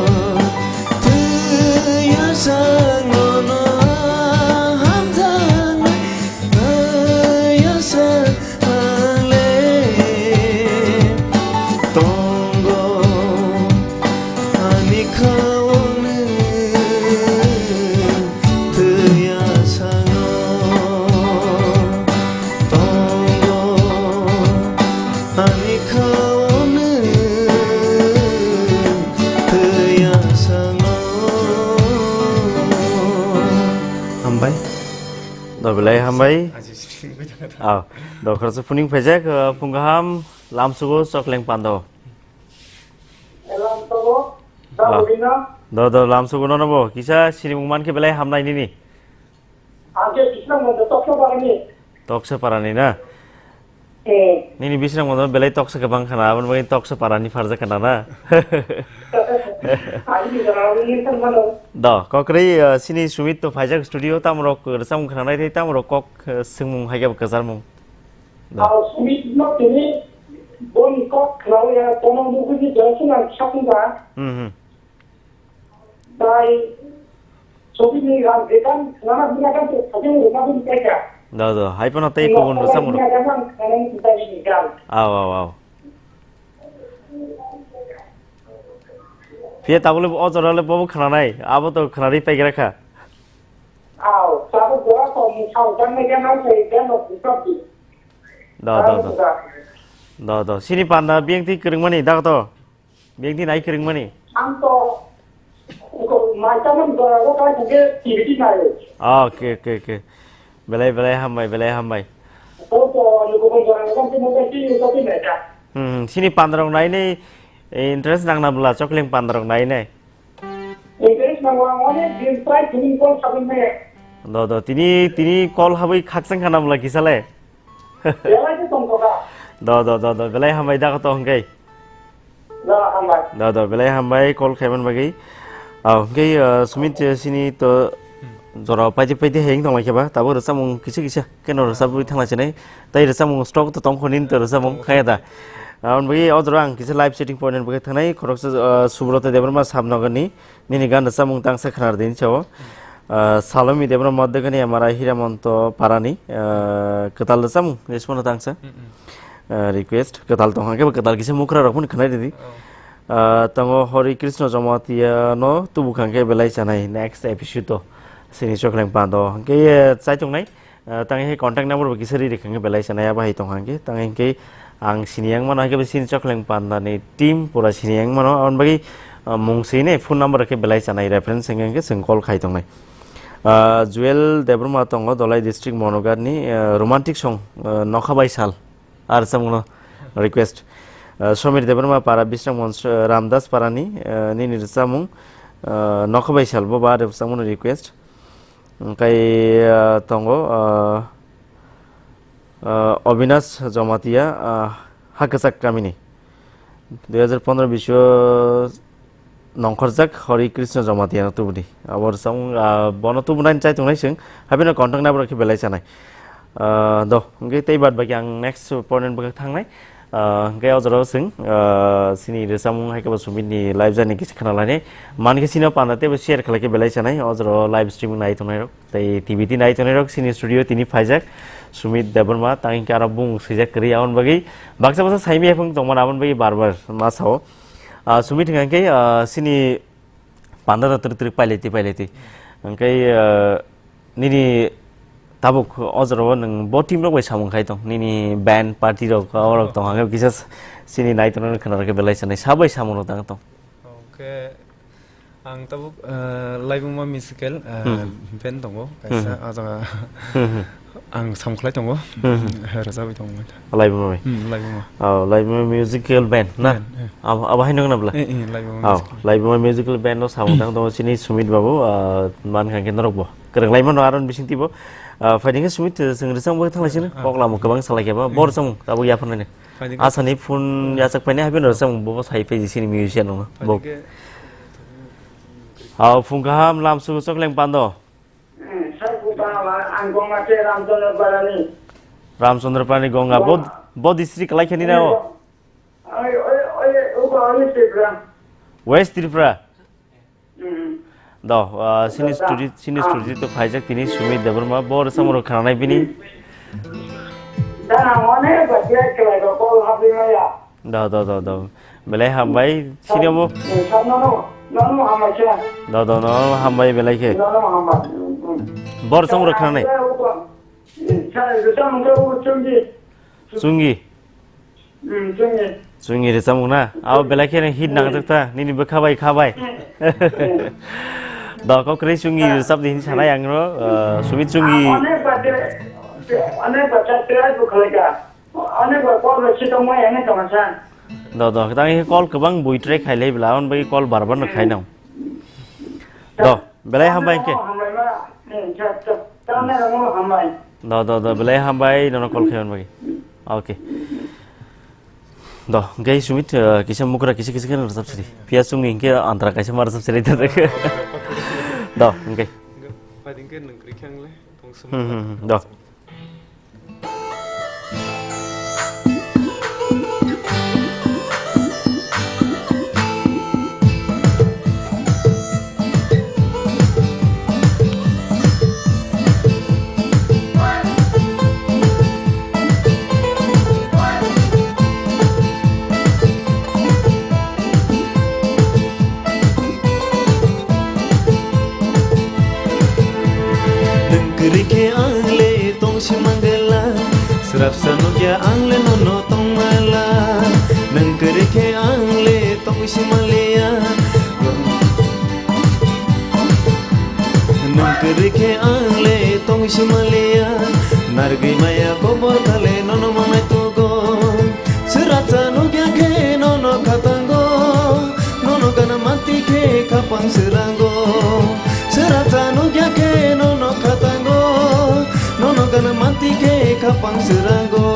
twiya sa nono hamjaga le. Ayasa ale tongo ani khaono twiya sano tongo ani khaono twiya sano. Hambai. Dobilai hambai. Aji sini gue jangan tahu. Ah, dokhor se puning pejak, eh, pungkaham lamsugo chokleng pando. Lamsugo, Ah. Dobilai. Do, do, lamsugo nono bo. Kisa sinimung man khe belai hamnai nini. Angke bisna mo toksa parani. Toksa parani na. Eh. Nini bisna mo belai toksa kebang khana, abon bagwi toksa parani farjak khana na. Ani ni jora ni kan mano. Do, kokrei, eh, sini Sumit to phaijak studio, tamrok, eh, samung khana nai thai, tamrok kok, eh, singmung hai khe kwcharmung. Do. Aw, Sumit no tini boni kok khnawi ya, kono mukhuji jora sung ang sakung ba. Hmm, hmm. Bai, Sumit ni ram dekan, khana bina kan to, khaji mo na bini kaisa. Do, do, hai pono tei kubun rwchapmung. Bina kan ang khana ni bai ni kan. Aw, aw, aw. Phiya tabole o jora le bobo khwnanai, abo to khwnarwi paigra kha. Aw, tabuk jora to mung sao jang nai jang nai sai jang no bukak di. Do, do, do. Do, do. Sini panda biyang twi kwrwngmani, da to? Biyang twi nai kwrwngmani? Ang to, ko, mai tamani jora o kai thangke T V T nai. Ah, okay, okay, okay. Belai, belai hambai, belai hambai. O to, ani kubun jora o kai thangke mobile twi, mobile twi nai ka. Hmm, hmm. Sini pandarok nainai, eh, interest nangna bwla, chokleng pandarok nainai. Interest nango, ang onek din try tini call sabin maya. Do, do, tini, tini call habwi khakchang khana bwla kisa le. Belai khe tong kha. Do, do, do, do, belai hambai da to hwnkhe. Do, hambai. Do, do, belai hambai call khaiman bagwi. Ah, hwnkhe, ah, Sumit, eh, sini to jora paidi paidi hayung tong lai khe ba, tabo rwchapmung kisa kisa keno rwchapwi thang lai chinai. Tai rwchapmung stock to tong khoni to rwchapmung khaya da. Aboni bagwi o jora ang kisa live chatting point ni bagwi thangnai, khoroksa, ah, Subrata Debbarma Sabnagarni. Nini gan rwchapmung tangsa khwnar di hinwi sao. Ah, Salomi Debra Madhukani Amara Hiramonto Parani, ah, kwtal rwchapmung, jesmano tangsa. Mm, mm. Ah, request, kwtal tong hwnkhe bo kwtal kisa mukra rok phano khwnai ridi. Oh. Ah, tongo Hori Krishna Jamatia no tubu khangkhe belai chanai next episode o. Sini chokleng pando hwnkhe, eh, chai tongnai. Ah, tang he contact number bo kisa ri rikha hwnkhe belai sanai abo hai tong hwnkhe. Tang hwnkhe ang sini yang mano, hwnkhe sini chokleng panda ni team pura sini yang mano. Aboni bagwi, ah, mung sini phone number khe belai sanai reference hwnkhe, hwnkhe chwng call khai tongnai. Ah, Jewel Debbarma tongo Dolai district Monogar ni, ah, romantic song, ah, Nokha Bai Sal. Ar samungno request. Ah, Somir Debbarma para Bisram Mons, ah, Ramdas parani, ah, nini rwchapmung, ah, Nokha Bai Sal bo ba rwchapmungno request. Hwnkhe, ah, tongo, ah, ah, Obinash Jamatia, ah, Hakwchak kamini. Dui hajar pondro biso nongkhorjak Hori Krishna Jamatia no tubudi. Abo rwchapmung, ah, bono tubunai chai tongnai chwng. Habino contact number khe belai chanai. Ah, do, hwnkhe tei bad baki ang next point bwkhak thangnai. Ah, hwnkhe o jora o chwng, ah, sini rwchapmung hai khe bo Sumit ni live journey kisa khna lainai. Man khe sini o panda teibo share khlai khe belai chanai. O jora o live streaming nai tongnai rok. Tei T V T nai tongnai rok sini studio tini phaijak. Sumit Debbarma tang hwnkhe aro bung swijak kwrwi aboni bagwi baksa baksa saimaya phung tongmani aboni bagwi bar bar ma sao. Ah, Sumit hwnkhe, ah, sini panda rok twrwk twrwk pailai twi pailai twi. Hwnkhe, ah, nini tabuk o jora o nwng bo team rok bai samung khai tong, nini band party rok, o rok tong, hwnkhe kisa s-, sini nai tongnai khna rok khe belai sanai, sa bai samung rok tang tong. Oke, ang tabuk, ah, laibuma musical, ah, Hmm. band tongo, Hmm. kaisa, ah, jaga. Hmm, hmm. Ang samung khlai tongo. Hmm, hmm. He rwchapwi tongo. Laibuma bai. Hmm, Laibuma. Oh, Laibuma Musical Band, na? Band, eh. Abo, abo haino gwnang bwla? Eh, eh, Laibuma Oh, Musical Band. Laibuma Musical Band no samung tang tongo chini Sumit babu, ah, man kha khe norok bo. Kwrwng lai mano aro bising tibo. Ah, phaidi khe Sumit, eh, chwng rwchapwi thang lai sino. Ah. Kok lamo kwbang salai khe ba. Bor Hmm. samung tabuk yapharnani. Phaidi khe Asani phone yachak painai habi no rwchapwi bo sai phaidi chini musician no. Phaidi Bo. khe Ah, phung kaham lam sugo chokleng pando. Hmm, sir, ku ba, ba, ang Gonga se Ramchandra Parani. Ramchandra Parani Gonga. Bo, Gonga. Bo district kalai khani na o? Oi, oi, oi, uba, oi, Tripura. West Tripura? Hmm. Do, ah, sini Da, da. studio, sini Ah. studio to phaijak tini Sumit Debbarma. Bo rwchapmung rok khananai bini. Da, ang onek ba, khlai, khlai, ba, call habi maya. Do, do, do, do. Belai hambai, sini obo. Eh, sir, no, no, no, no, hambai, sir. Do, do, no, no, hambai belai khe. No, no, hambai. Mm, mm. Bor song rok khanai. Sir, upa. Eh, sir, rwchapmung khe upa chungi. Chungi. Mm, chungi. Chungi rwchapmung na. Abo belai khe hit nangjak ta. Nini bwkha bai kha bai. Mm, mm. Do, kok kwrwi chungi rwchap di hin sanai ang ro. Eh, Sumit chungi. Onek ba, onek ba, try bo khlai kha. Onek bar call bai si tongmani, ani tongma sa. Do, do, tang he call kwbang bui try khai lai bla, on bai call bar bar no khai nang. Do, belai hambai ke. Hambai ma, hmm, cha, cha, cha, na mo hambai. Do, do, do, belai hambai, nono call khai on bai. Okay. Do, gai Sumit, eh, kisa mukra kisa kisa kena rwchap siri. Pia sung ni ke antra kaisa mar rwchap siri ta. Do, okay. Pading ke nang kri khang le, tong sum. Hmm, hmm, hmm, do. Nwng kwrwi khe ang le tong si mangala, swrapsa nukya ang le nono tongmala. Nwng kwrwi khe ang le tong si manliya. Nwng kwrwi khe ang le tong si manliya. Nargwi maya kobor khale nono manai tugo. Swrapsa nukya khe nono khatango. Nono gana manti khe khapang swrango. Swrapsa nukya khe nono khatango. Nono gana manti khe khapang swrango.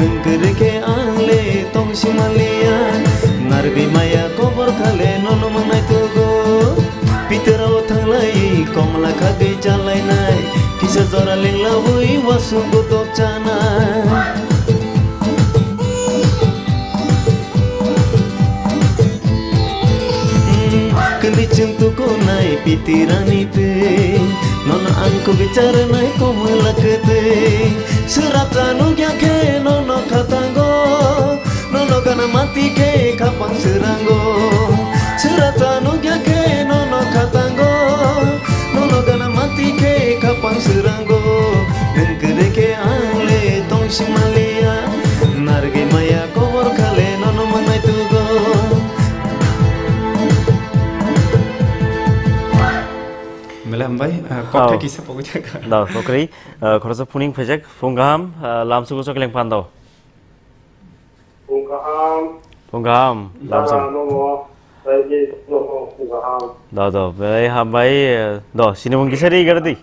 Nwng kwrwi khe ang le tong si manliya. Nargwi maya kobor khale nono manai tugo. Pitaro thanglai komla khagwi chalainai. Kisa jora lenglawi wasu gutok chanai. Kwni chwng tukunai pitirani twi, nono ang kugwi charwnai komla kwtwi. Swrapsa nukya khe nono khatango, nono gana manti khe khapang swrango. Swrapsa nukya khe nono khatango, nono gana manti khe khapang swrango. Nwng kwrwi khe ang le tong si manliya, nargwi maya kobor khale nono manai tugo. Belai hambai, ah, kok Hao. Thai kisa pogwi thangkha. Da, kokrwi, ah, khoroksa phuning phaijak, phung kaham, ah, lamsugo chokleng pando. Phung kaham. Phung kaham, Dara lamsuk. Nomo, Raji nomo, phung kaham. Da, da, belai hambai, eh, da, sini mung kisa ri gardi?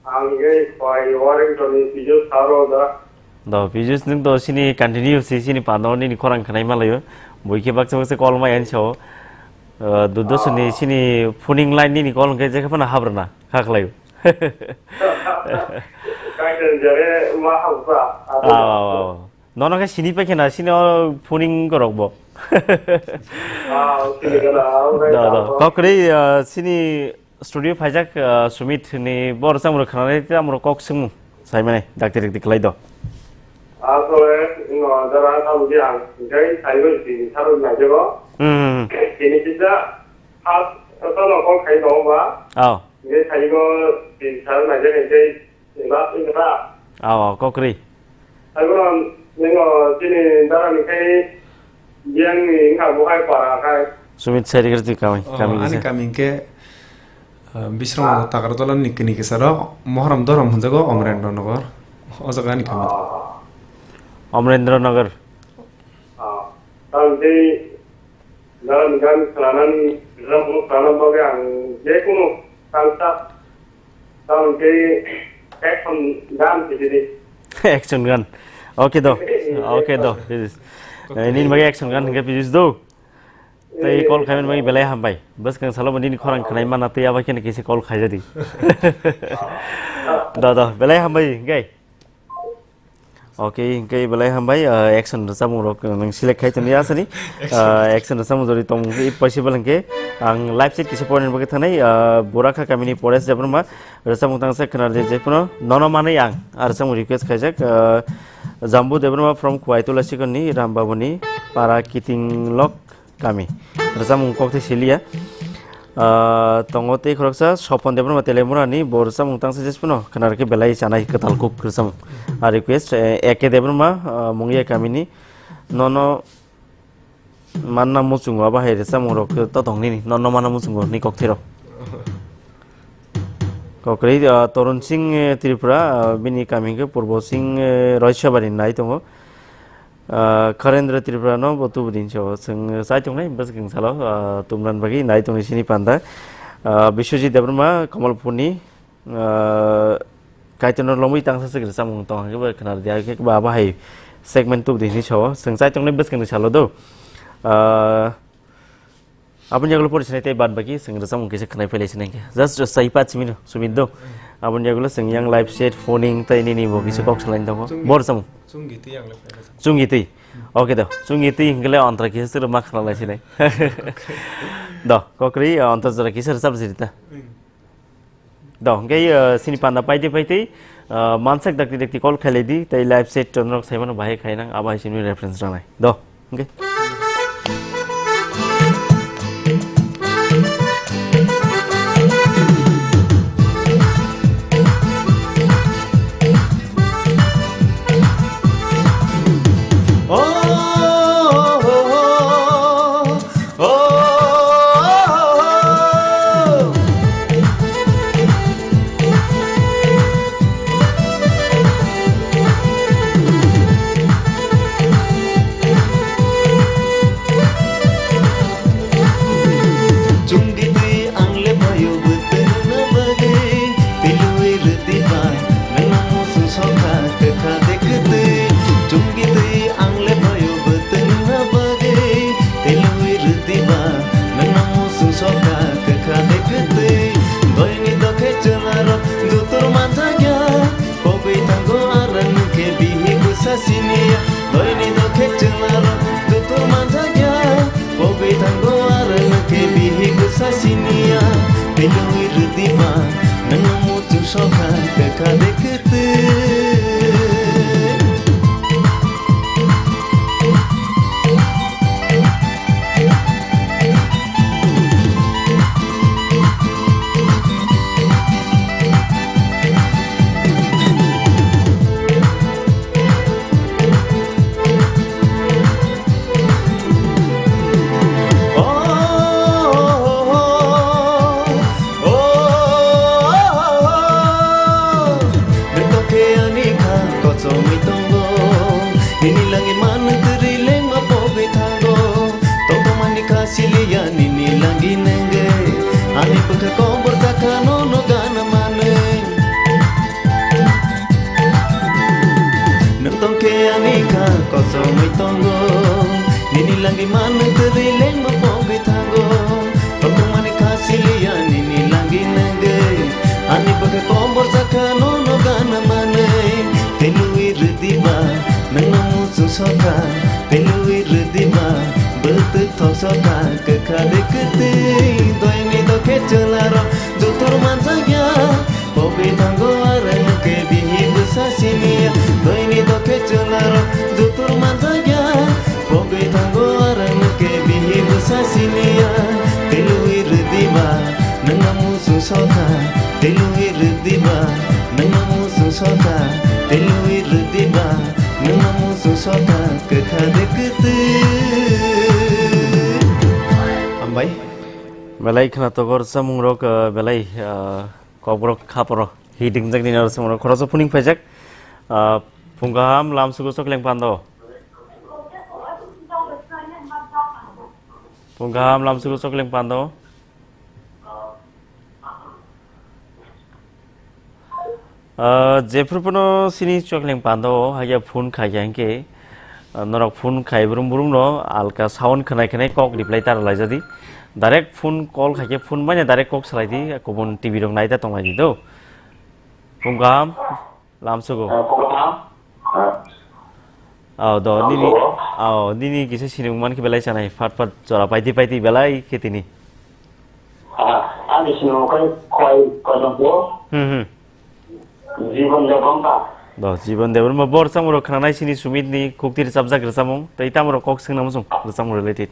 Ang ngai pai Warrington ni Pijus Saro da. Do, Pijus, nwng do sini continue si sini pando nini khorang khnai malayo. Bui khe baksa baksa call mai ani sao. Eh, do, do sini, Ah. Sini phoning line nini call hwnkhe jekhe phano habrana kha khlaio. Kaitor jare ma hausa. Ah, ah, ah. Nono khe sini pai khe na, sini o phoning korok bo. Ah, sini kana, ah, Do, do. Kok kwrwi, ah, sini studio phaijak, ah, Sumit ni bor chamung rok khnanai tei amoro kok swngmung sai mane dakti rikti khlai do. Asole, no, jara ta buji ang, jai sai bai sini saro na jebo. Hmm. Sini kisa, has, sa no kok khai do ba. Oh. Nge thaigo tin sal naijak hwnkhe last wngkha ta. Aw, aw, kokri. Taibono nwng chini dara ni khai biyang ni wngkha bo hai para khai. Sumit Sarigar twi kami, Oh, kami ani kisa. Kami hwnkhe Ah, Bisramnagar Takartola ni kini kisaro Mohorom Dorom hwnjago Omrendra Nagar. O jaga ni kami. Ah. Omrendra Nagar. Ah. Tang tei Dorom gan khlanan, Dorom khlanan bagwi ang jekunu salsa, tang tei action gan khe di. Action gan. Okay do. Okay do. Pijis. Eh, nini bagwi action gan hingke pijis do. Tei call khaimani bagwi belai hambai. Bwskang salo bo nini khorang khwnai mana tei abo kheno kisa call khaijadi. Do, do, belai hambai, hingke. Okay, hingke belai hambai, ah, action rwchapmung rok nwng select khai tongdi asani. Ah, action rwchapmung jori tongmung khe possible hingke ang live set kisa porni bagwi thanai, ah, Borakha kamini Pores Debbarma rwchapmung tangsa khwnar je jephano nono manwi ang, ah, rwchapmung request khaijak, ah, Jambu Debbarma from Kuaitula Sikon ni Ram Babu ni para Kiting Lok kami. Rwchapmung kok tei siliya. Ah, tongo tei khoroksa Sopon Debbarma Telemura ni bo rwchapmung tangsa jesphano khwnar khe belai chanai kwtal kuk rwchapmung. Ah, request, eh, A K Debbarma, ah, Mungiya kamini nono manna muchungo abo hai rwchapmung rok to tong nini nono manna muchungo ni kok thero. Kokrwi, ah, Torun Singh, eh, Tripura, ah, bini kami khe Purbo Singh, eh, Roisabari nai tongo. Ah, Kharendra Tripura no bo tubu din so. Chwng chai tongnai bwswk salo, ah, tumran bagwi nai tongwi sini panda. Ah, Biswajit Debbarma Kamalpurni, ah, Kaitorno lomwi tangsa swk rwchapmung tong hwnke bo khwnar dia khe ba bahai segment tubu din so. Chwng chai tongnai bwswk salo do. Ah, Aboni yagulo pori sinai tei bad baki chwng rwchapmung kisa khwnai phailai sinai khe. Just sai paanch minute sumit do. Aboni yagulo chwng yang live set phoning tei nini bo kisa kok salai tongo. Chungi. Bo rwchapmung. Chungi twi ang le phailai. Chungi twi. Okay do. Chungi twi hingkhe le ontra kisa chwrwma khwnalai sinai. Do, kokrwi, ah, ontra jora kisa rwchap siri ta. Hmm. Do, hingke, eh, sini panda paiti paiti, eh, mansak dakti dakti call khailai di, tei live set norok saimano bahai khainang, abo hai sini reference ranai. Do, hingke. Oh, oh, oh, oh. Oh, oh, oh, oh. Chungdi twi ang le phaio bwtwrwna bagwi, twiluwi rwdi ba, nwngno muchung sokha kwkha de kwtwi. Chungdi twi ang le phaio bwtwrwna bagwi, twiluwi rwdi ba, nwngno muchung sokha kwkha de kwtwi. Doini dokhe chwlarok jotor manjakya, pogwi thango aro nwngkhe bihik bwsa siniya. Doini dokhe chwlarok jotor manjakya, pogwi thango aro nwngkhe bihik bwsa siniya. Twiluwi rwdi ba, nwngno muchung sokha kwkha de kwtwi. Nokhe ani kha kochomwi tongo, nini langwi manwi twrwi lengma pogwi thango. Tongtongmani kha siliya nini langwi nengwi, ani bwkha kobor jakha nono gana manwi. Nwng tongkhe ani kha kochomwi tongo, nini langwi manwi twrwi lengma pogwi thango. Tongtongmani kha siliya nini langwi nengwi, ani bwkha kobor jakha nono gana manwi. Twiluwi rwdi ba, nwngno muchung sokha, twiluwi rwdi ba, bwtwk thok sokha, kwkha de kwtwi. Doini dokhe chwlarok jotor manjakya, pogwi thango aro nwngkhe bihik bwsa siniya. Doini dokhe chwlarok jotor manjakya, pogwi thango aro nwngkhe bihik bwsa siniya. Twiluwi rwdi ba, nwngno muchung sokha, twiluwi rwdi ba, nwngno muchung sokha, twiluwi rwdi ba, nwngno muchung sokha, kwkha de kwtwi. Hambai. Belai khwna tokor samungrok, ah, belai, ah, kokborok khaporo hi dingjaknai aro samungrok khoroksa phuning phaijak. Ah, phung kaham lamsugo chokleng pando. Phung kaham lamsugo chokleng pando. Ah, jephru phano sini chokleng pando o, hakhe phone khaikha hinkhe, ah, norok phone khai brum brum no alka sound khwnai khwnai kok reply ta rwlaijadi. Direct phone call khaikhe phone manya direct kok salaidi, kubun T V rok naita tonglaidi do. Phung kaham, lamsugo. Ah, phung kaham. Ah. Oh, do, nini, lamsugo. Oh, nini kisa sinimung mankhe belai chanai, phat phat chora paiti paiti belai khe tini. Ah, ani sinimung khai khoi koijakgo. Hmm, hmm. Jibon Debbarma. Do, Jibon Debbarma, bo rwchapmung rok khwnanai sini Sumit ni khukti rwchapjak rwchapmung, tei tamo rok kok swngna muchung rwchapmung related.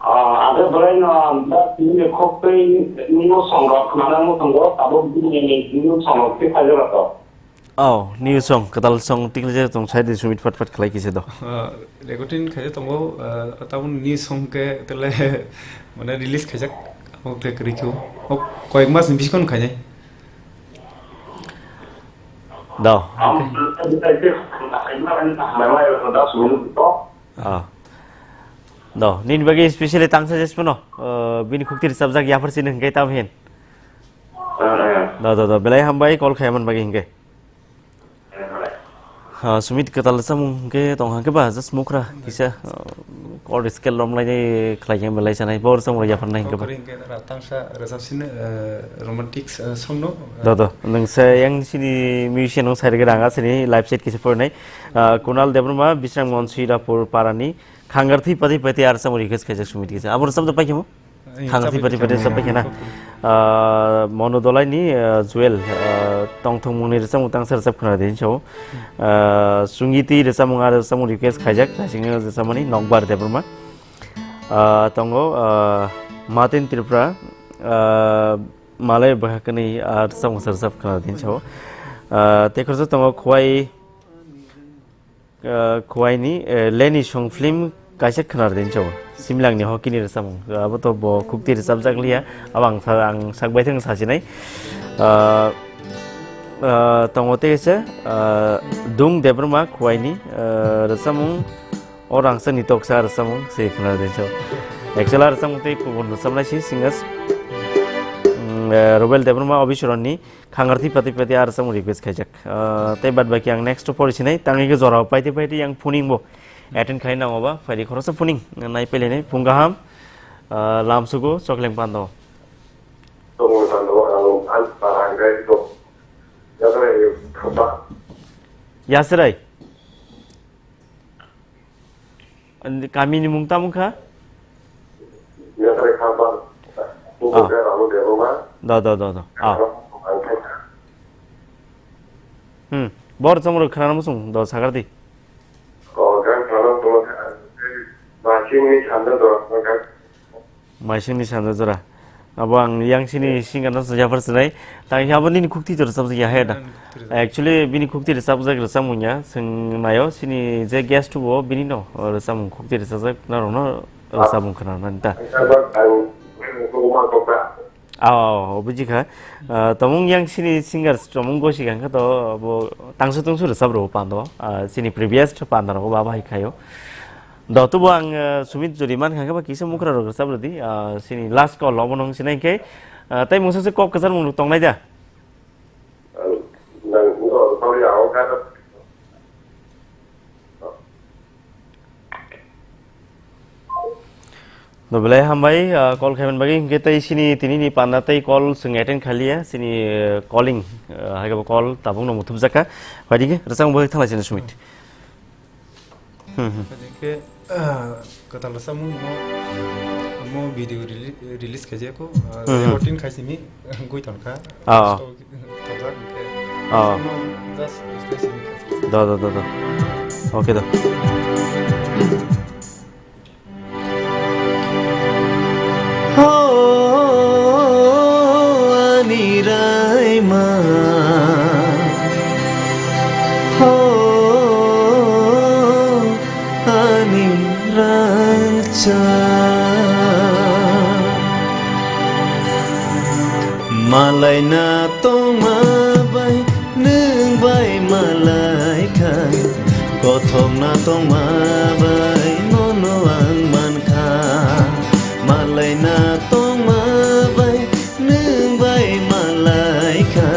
Ah, abo belai no, da, sini khuk tei new song rok khwnana muchungo, abo bini new song rok tei khaijak rok. Oh, new song, kwtal song tikle je tong sai di Sumit phat phat khlai kisa do. Ah, recording khaijak tongo, ah, tabuk new song khe tele mane release khaijak, abo khe kwrwi khe o. O koyek mas ni bisingo khainai. Do. Ah. Do, nini bagwi specially tangsa jesmano, ah, bini khukti rwchapjak yaphar sini hwnkhe tamo hin. Do, do, do, belai hambai call khaimani bagwi hwnkhe. Ha, Sumit kwtal samung hwnkhe tong hwnkhe ba just mukra kisa, uh, chord scale romlainai khlai khe belai sanai bor samung yapharnai hwnkhe ba. Kok ring khe ra tangsa rwchapsini, uh, romantic, uh, song no. Do, do, nwngsa yang sini musician nung sai rwgwi rang asini live set kisa phorinai. Uh, Kunal Debbarma, Bisram Monsi Rapur Parani, Khangar Thwi Pati Pati ar samung request khaijak Sumit kisa. Abo rwchapjak pai khe mo? Thang thwi pati pati rwchap paikha na. Ah, Monu Dolai ni, ah, Jewel, ah, tongthok mung ni rwchapmung tangsa rwchap khwna di hinwi sao. Ah, Sungiti rwchapmung, ah, rwchapmung request khaijak, naisingni rwchapmani Nokbar Debbarma. Ah, tongo, ah, Martin Tripura, ah, Malai bwkha kwnwi, ah, rwchapmung sa rwchap khwna di hinwi sao. Ah, tei khoroksa tongo Khowai, Ah, Khowai ni, eh, Leni song film kaisa khwnar di hinwi sao. Simlang ni hoki ni rwchapmung. Abo to bo khukti rwchapjak liya. Abo ang sa-, ang sak bai thang sasinai. Ah, ah, tongo tei kaisa, ah, Dung Debbarma Khowai ni, ah, rwchapmung O Rangchak ni Toksa rwchapmung se khwnar di hinwi sao. Actually, ah rwchapmung tei kubun rwchapnai si singers. Mm, eh, Robel Debbarma, Obisoron ni Khangar Thwi Pati Pati ar rwchapmung request khaijak. Ah, tei bad baki ang next pori sinai, tangwi khe jora paiti paiti yang phuning bo attend khai nango ba, phaidi khoroksa phuning nai pailainai, phung kaham, ah, lamsugo chokleng pando. Chokleng pando, ang, ang, ang, ang, ang, Yasirai. Kamini mung tamo kha? Yasirai kha ba. Ah. Buku khe Ramu Debbarma. Do, do, do, do. Ah. Ang khe kha. Hmm. Bor chomro khana muchung do sagar di. O, gan khana muchung kha. Masing ni sanda do, gan. Maisingni sanda jora. Abo ang yang sini singer no sujafar sinai. Tang khe abo nini khukti jora sabjak ya he da. Nini khukti rwchapjak. Actually, bini khukti rwchapjak rwchapmung ya. Chwng naio, sini je guest bo, bini no, o, rwchapmung khukti rwchapjak, narok no rwchapmung khwna nani ta. Ang, ang, ang, ang, ang, ang, ang, Aw, aw, aw, buji kha. Ah, tomung yang sini singers, tomung gosi kha khe to, bo tangsu tungsu rwchap rwo pando. Ah, sini previous panda rok ba bahai khaio. Do tubo ang, ah, Sumit jodi man kha khe ba kisa mukra rok rwchap rwdi. Ah, sini last call obo nung sinai khe, ah, tei mungsa se kok kwchar mung rok tongnai da? Ang nang, oh, sorry, ako kata. No, belai hambai, ah, call khaiman bagwi, hinkhe tei sini tini ni panda tei call chwng attend khaliya, sini, eh, calling, eh, hai khe bo call tabuk no muthubjak kha. Phaidi khe rwchapmung bagwi thanglai sini Sumit. Hmm, hmm. Khe, ah, kwtal rwchapmung mo, mo video reli-, release khaijak kho, ah, Hmm, hmm. Recording khaisimi, gwi thon kha. Ah. So, thongjak khe. Ah. Mo just release khaisimi kha. Da, da, da, da. Okay da. Ho, ani raima. Ho, ani racha. Malaina tongma bai nwng bai malaikha, kothokna tongma bai nono ang mankha. Malaina tongma bai nwng bai malaikha,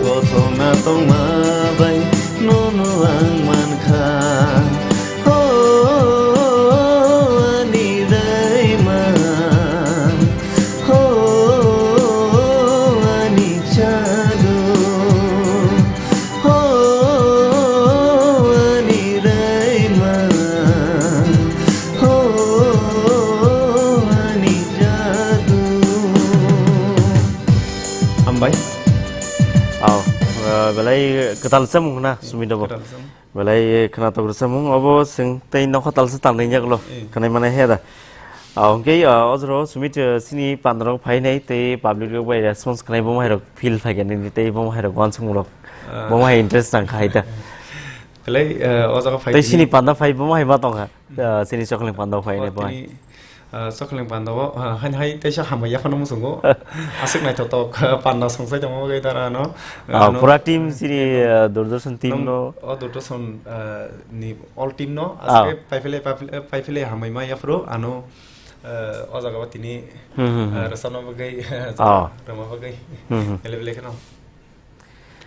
kothokna tongma bai nono ang mankha. Ho, ani raima. Ho, ani jadu. Ho, ani raima. Ho, ani jadu. Hambai. Au, eh, belai kwtal samung na, Sumindo bo. Kwtal samung. Belai khwnatok rwchapmung, obo chwng tei nokha talsa tangnai yaklo. Eh. Khwnai manai he da. Ah, hwnkhe, ah, o jora o Sumit, ah, chini pandarok phainai tei public rok bai response khwnai, bomo hai rok feel phai khe nini tei bomo hai rok uansukmung rok. Ah. Bomo hai interest nang kha hai da. Belai, ah, o jaga phai Tei tini chini panda phai bomo hai ma tong kha. Hmm. Ah, chini Chokling panda phai Bo nai bo hai. tini Ah, Chokling panda o, ah, hain hai teisa hambai yaphano muchungo. Aswk naithotok, ah, panda songchai tongma bagwi dara ano. Ah, Ano pura team chini, ah, Doordarshan team no. O Doordarshan, ah, ni all team no, Ah. aswk paiphile, paiphile, paiphile hambai ma yaphro, ano, ah, o jaga o tini, Hmm, hmm, ah, hmm. rwchapna bagwi, Ah. rwma bagwi, Hmm, hmm. bele bele kheno.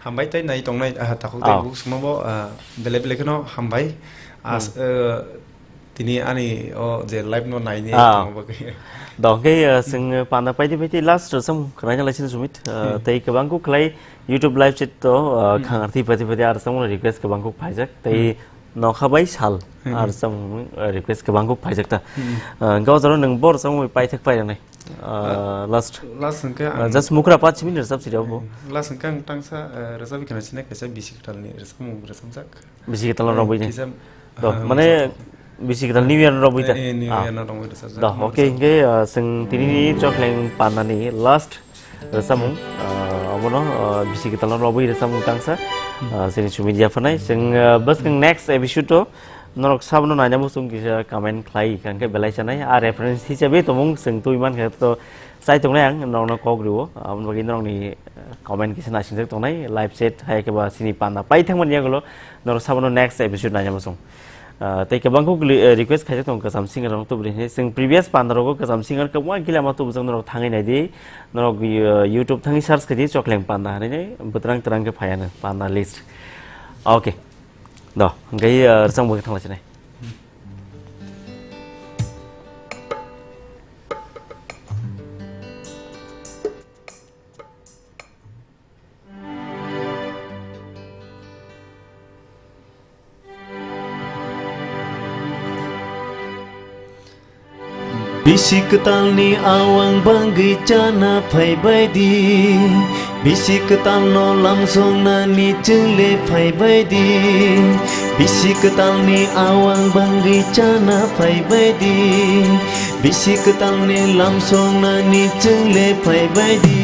Hambai tei nai tongnai, ah, takhuk tei Ah. bukhuk songno bo, ah, bele bele kheno hambai. As-, Hmm. eh, tini ani o je live no naini Ah. tongma bagwi. Dong khe, eh, chwng, eh, panda paidi paidi last rwchapmung khwnai na lai sini Sumit. Eh, Hmm. tei kwbang kuk khlai YouTube live chat to, eh, Hmm. khang arthi paidi paidi ar chwng request kwbang kuk phaijak. Tei Hmm. Nokha bai sal Hmm. ar chwng, eh, request kwbang kuk phaijak ta. Hmm. Eh, hwnkhe o jora nwng bo rwchapmung paithak pai rwnai. Ah, last. Last hwnkhe Ah, ang just mukra paanch minute rwchap sidi obo. Eh, last hwnkhe ang tangsa, eh, rwchapwi khna sinai kaisa bisi kwtalni rwchapmung rwchapjak. Bisi kwtal Eh, rwbwi ni. kisa, To, ah, mane rwchapmung. bisi kwtal New Year rwbwi ta. Eh, eh, New Ah. Year no rwbwi rwchapjak. Do, Ano okay, rwchap- hwnkhe, ah, chwng tinini Chokling pandani last rwchapmung, ah, obono, ah, bisi kwtal rwbwi rwchapmung tangsa. Hmm. Ah, chini Sumit yaphanai. Chwng, ah, bwskang next episode o Norok sabono naina muchung kisa comment khlai hwnkhe belai chanai. A reference hisabe tongmung chwng twi mankhe to chai tongnai ang norokno kok rwo. Aboni bagwi norokni, eh, comment kisa naisingjak tongnai. Live chat hai khe ba chini panda pai thangmani yagulo norok sabono next episode naina muchung. Ah, tei kwbang kuk li-, eh, request khaijak tongo kwcham singer rok tuburi hinwi. Chwng previous panda rogo kwcham singer kwbangma gila ma tubujak norok thangwi naidi. Norok, eh, YouTube thangwi search khaidi Chokling panda hinwi bwtrang twrang khe phaiya no panda list. Okay. Do, hwnkhe, eh, rwchapmung bai thangla chinai. Bisi kwtalni awang bangwi chana phaibaidi, bisi kwtalno lamsongnani chwngle phaibaidi. Bisi kwtalni awang bangwi chana phaibaidi, bisi kwtalni lamsongnani chwngle phaibaidi.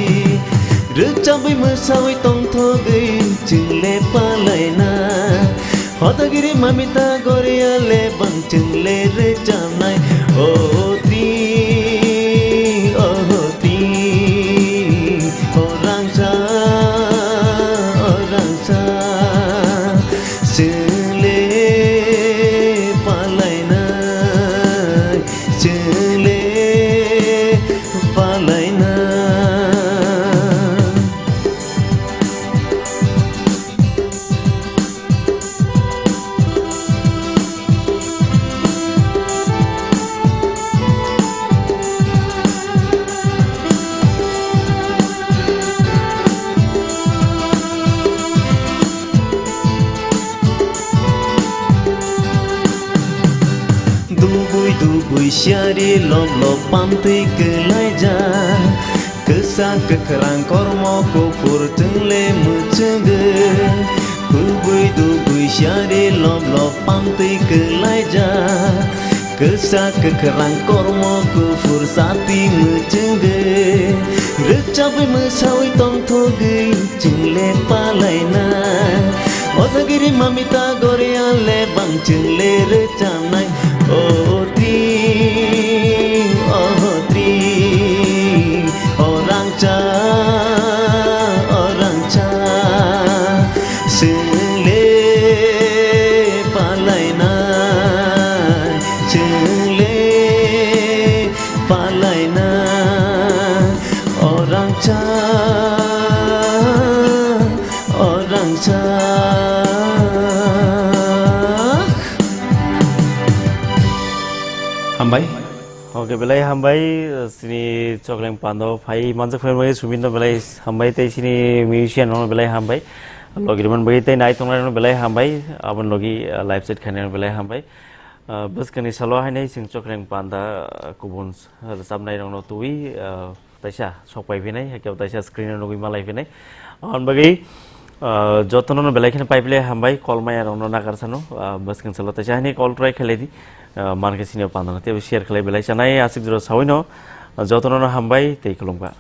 Rwchabwi mwsawi tongthogwi chwngle palaina. Hodagiri mamita goria le bang chwngle rwchabnai. O tri, o tri, o rangsa, o rangsa, chwngle palainai, chwngle palainai. Dubui dubui siari lok lok pamtwi kwlaijak. Kwchak kwkhrang kormo kuphur chwngle mwchwngwi, kubui dubui siari lop lop pamtwi kwlaijak. Kwchak kwkhrang kormo kuphur chati mwchwngwi, rwchabwi mwsawi tongthogwi chwngle palaina. Ojagiri mamita goria le bang chwngle rwchabnai. O tri, o tri, o rangchak. Hambai. Oke, belai hambai, sini Chokreng Pando phai manjak phai bai Sumin no belai hambai, tei sini musician no belai hambai. Logi man bai tei nai tongnai no belai hambai, abon logi, uh, live set khainai no belai hambai. Uh, bwskangni salo hainai sing Chokreng Panda, uh, kubun, uh, rwchapnai rokno twi, uh, taisa sok pai phinai, hakhe taisa screen o nugwi malai phinai. Aboni bagwi, ah, jotono no belai kheno pai phle hambai, call maya rokno nagar sano, ah, bwskang salo taisa hani call try khlai di, ah, man khe sini pandana tei share khlai belai chanai aswk jora sawino, ah, jotono no hambai tei khulumkha.